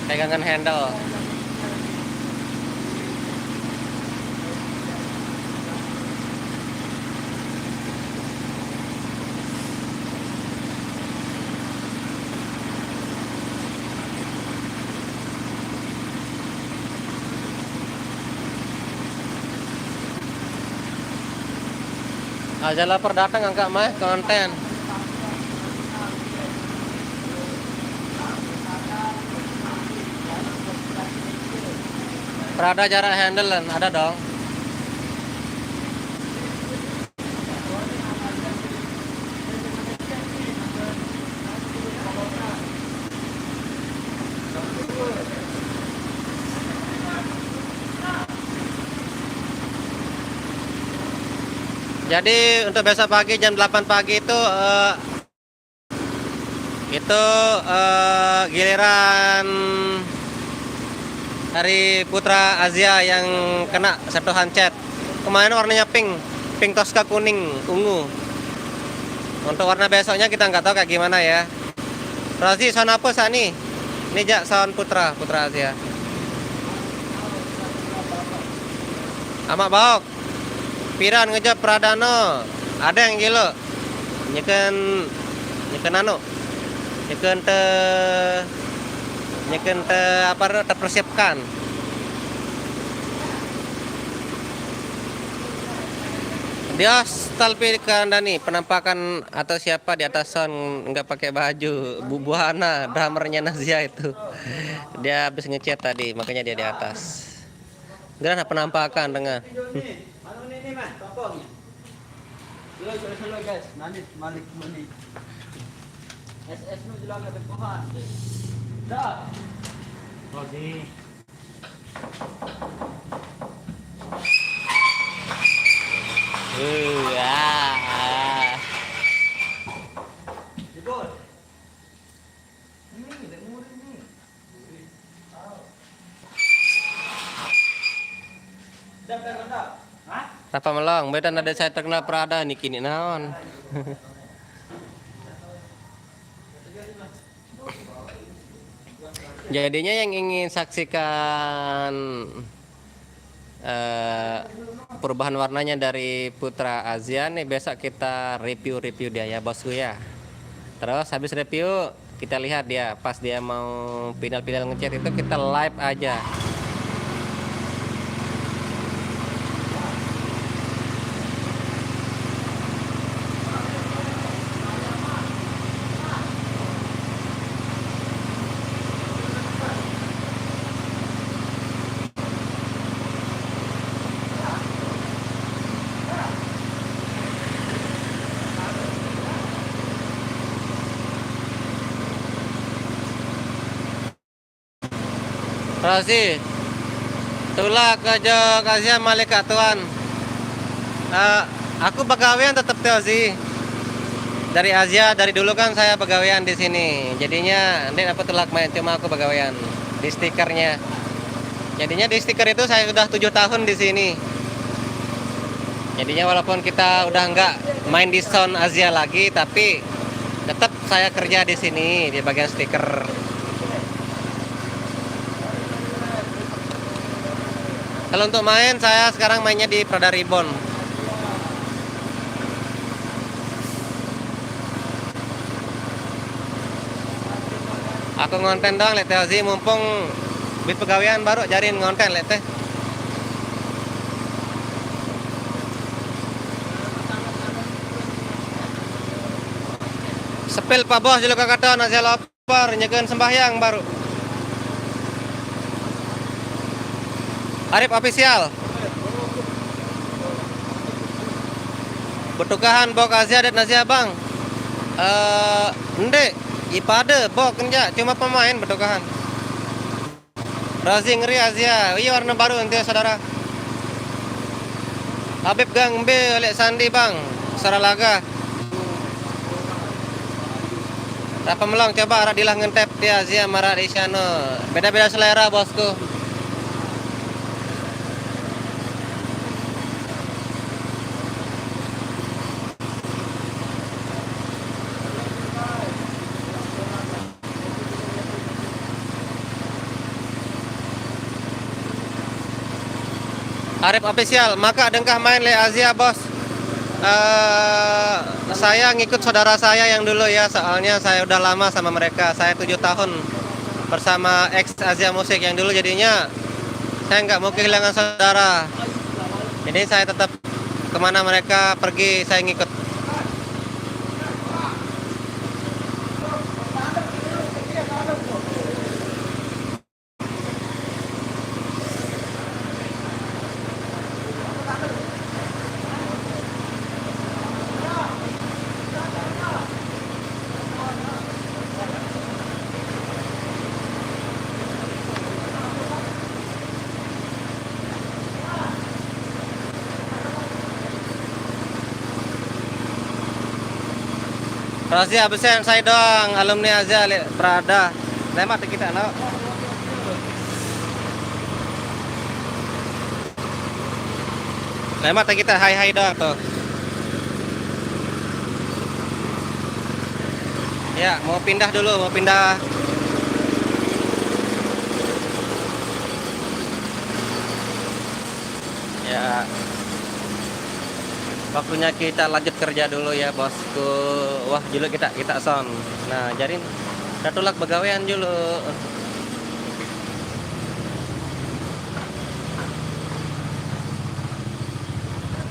pegangan handle. Azia Loper datang angkat mah konten. Prada jarak handle ada dong. Jadi untuk besok pagi jam delapan pagi itu, eh, itu, eh, giliran dari Putra Azia yang kena sentuhan cat. Kemarin warnanya pink, pink toska kuning, ungu. Untuk warna besoknya kita nggak tahu kayak gimana ya. Rozi, sound apa sani? Ini jak sound Putra, Putra Azia. Amak Baok. Piran ngejap Prada no. Ada yang gila. Nyeken, nyeken anu. Nyeken te, nyeken te apa tu, terpersiapkan. Dia talpi Kandani, penampakan atau siapa di atas sound nggak pakai baju, Bu Buana, drummernya Nazia itu. Dia habis ngecat tadi, makanya dia di atas. Gerah nak penampakan dengan. Slow, slow, slow, guys. Nani, malik, malik. S S nu jelang ada Tuhan. Dah. Rozi. Uh, ah, ah. Jebol. Ini, dah murid ni. Dah, dah, dah. Hah? Rapa Melong, beta nada saya terkenal Prada ni kini naon. Jadinya yang ingin saksikan, eh, perubahan warnanya dari Putra Azia nih, besok kita review-review dia ya, bosku ya. Terus habis review, kita lihat dia pas dia mau final-final ngecat itu, kita live aja. Rozi, tulak ke jok Azia malik ka tuan. Eh, aku begawean tetep te, Rozi. Dari Azia, dari dulu kan saya begawean di sini. Jadinya, ndeq nape tulak main, cuma aku begawean di stikernya. Jadinya di stiker itu saya sudah tujuh tahun di sini. Jadinya walaupun kita udah nggak main di sound Azia lagi, tapi tetap saya kerja di sini di bagian stiker. Kalau untuk main, saya sekarang mainnya di Prada Reborn. Aku ngonten doang leq te, Ozi, mumpung bit pegawean baruq jarin ngonten leq te. Sepil Pak Bos juluq kakaton, Azia Lover nyegen sembahyang baruq. Arif Official. Betukahan bok Azia dait Nazia, Bang? Eh, ndeq. Ipade bok enjaq, cuma pemain betukahan. Rozi ngeri Azia. Iya, warna baru ente, saudara. Habib Gang B, leq Sandi, Bang. Suara laga. Rapa melong coba araq dilah ngentep tie Azia maraq Isyano. Beda-beda selera, bosku. Arif Official, maka dengkah main leq Azia, Bos. Eh, saya ngikut saudara saya yang dulu ya, soalnya saya udah lama sama mereka. Saya tujuh tahun bersama ex Azia Musik yang dulu, jadinya saya nggak mau kehilangan saudara. Jadi saya tetap kemana mereka pergi, saya ngikut. Rozi absen, sai doang alumni Azia leq Prada. Lemaq te kita, no. Lemaq te kita, hai-hai doang tuh. Ya, mau pindah dulu, mau pindah. Ya. Waktunya kita lanjut kerja dulu ya, Bosku. Wah, juluq kita, kita sound. Nah, jarin kita tulak begawean juluq.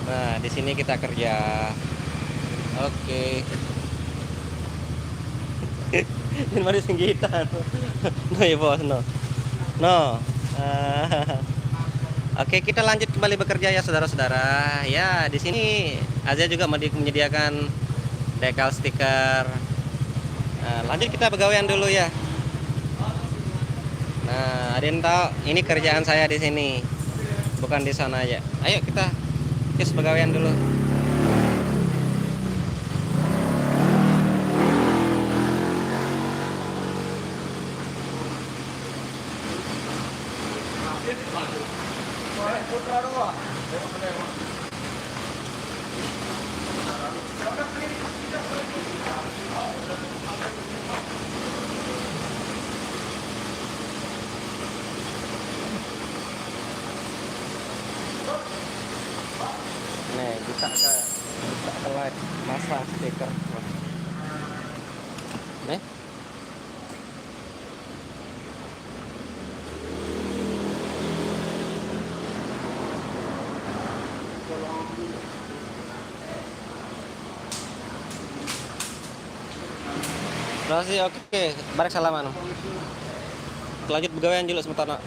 Nah, di sini kita kerja. Oke. Ini mari singgitan. No, ya, Bos, no. No. Eh, oke, kita lanjut kembali bekerja ya, saudara-saudara. Ya, di sini Azia juga medi-, menyediakan dekal stiker. Nah, lanjut kita begawean dulu ya. Nah, ada yang tahu, ini kerjaan saya di sini. Bukan di sana aja. Ayo kita cus begawean dulu. Nih, kita ke, kita ke live masang stiker. Nih. Terima kasih, oke. Barek salaman. Lanjut begawean juluq sementara.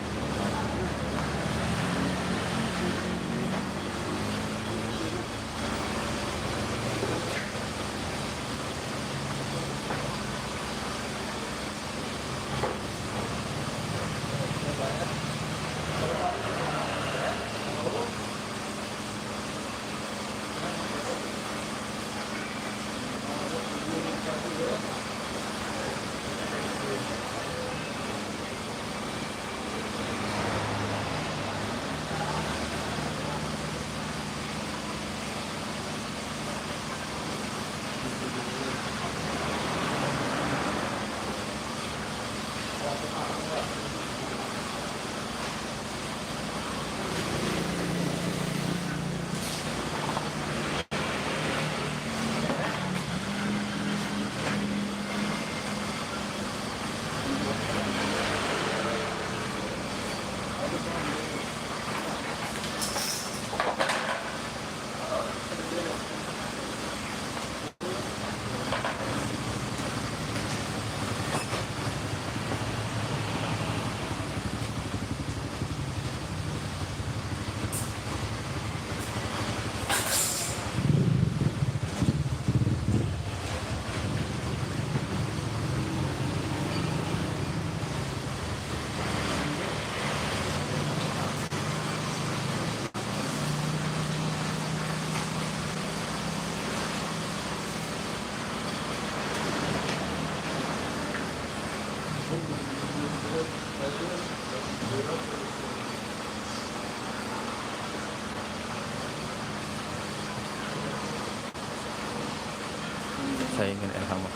Saingan Elhama.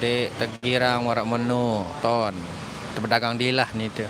Dek tegirang warak menu ton. Tebedagang dilah ni tu.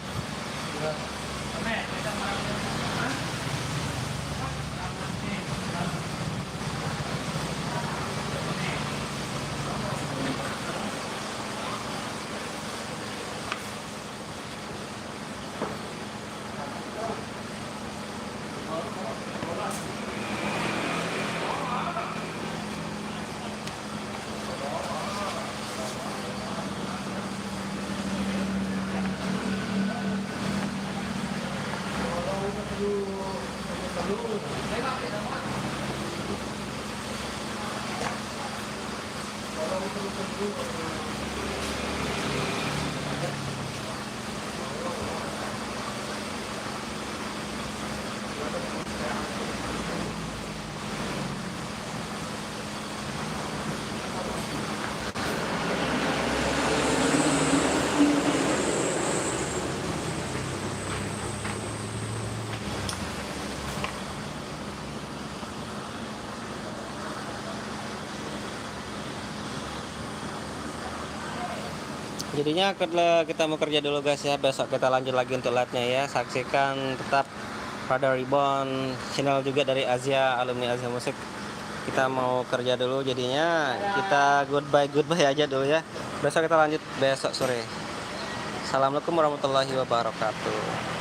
Jadinya kita mau kerja dulu guys ya, besok kita lanjut lagi untuk live-nya ya. Saksikan tetap Radar Reborn channel juga dari Azia, alumni Azia Musik. Kita mau kerja dulu, jadinya kita goodbye goodbye aja dulu ya. Besok kita lanjut besok sore. Assalamualaikum warahmatullahi wabarakatuh.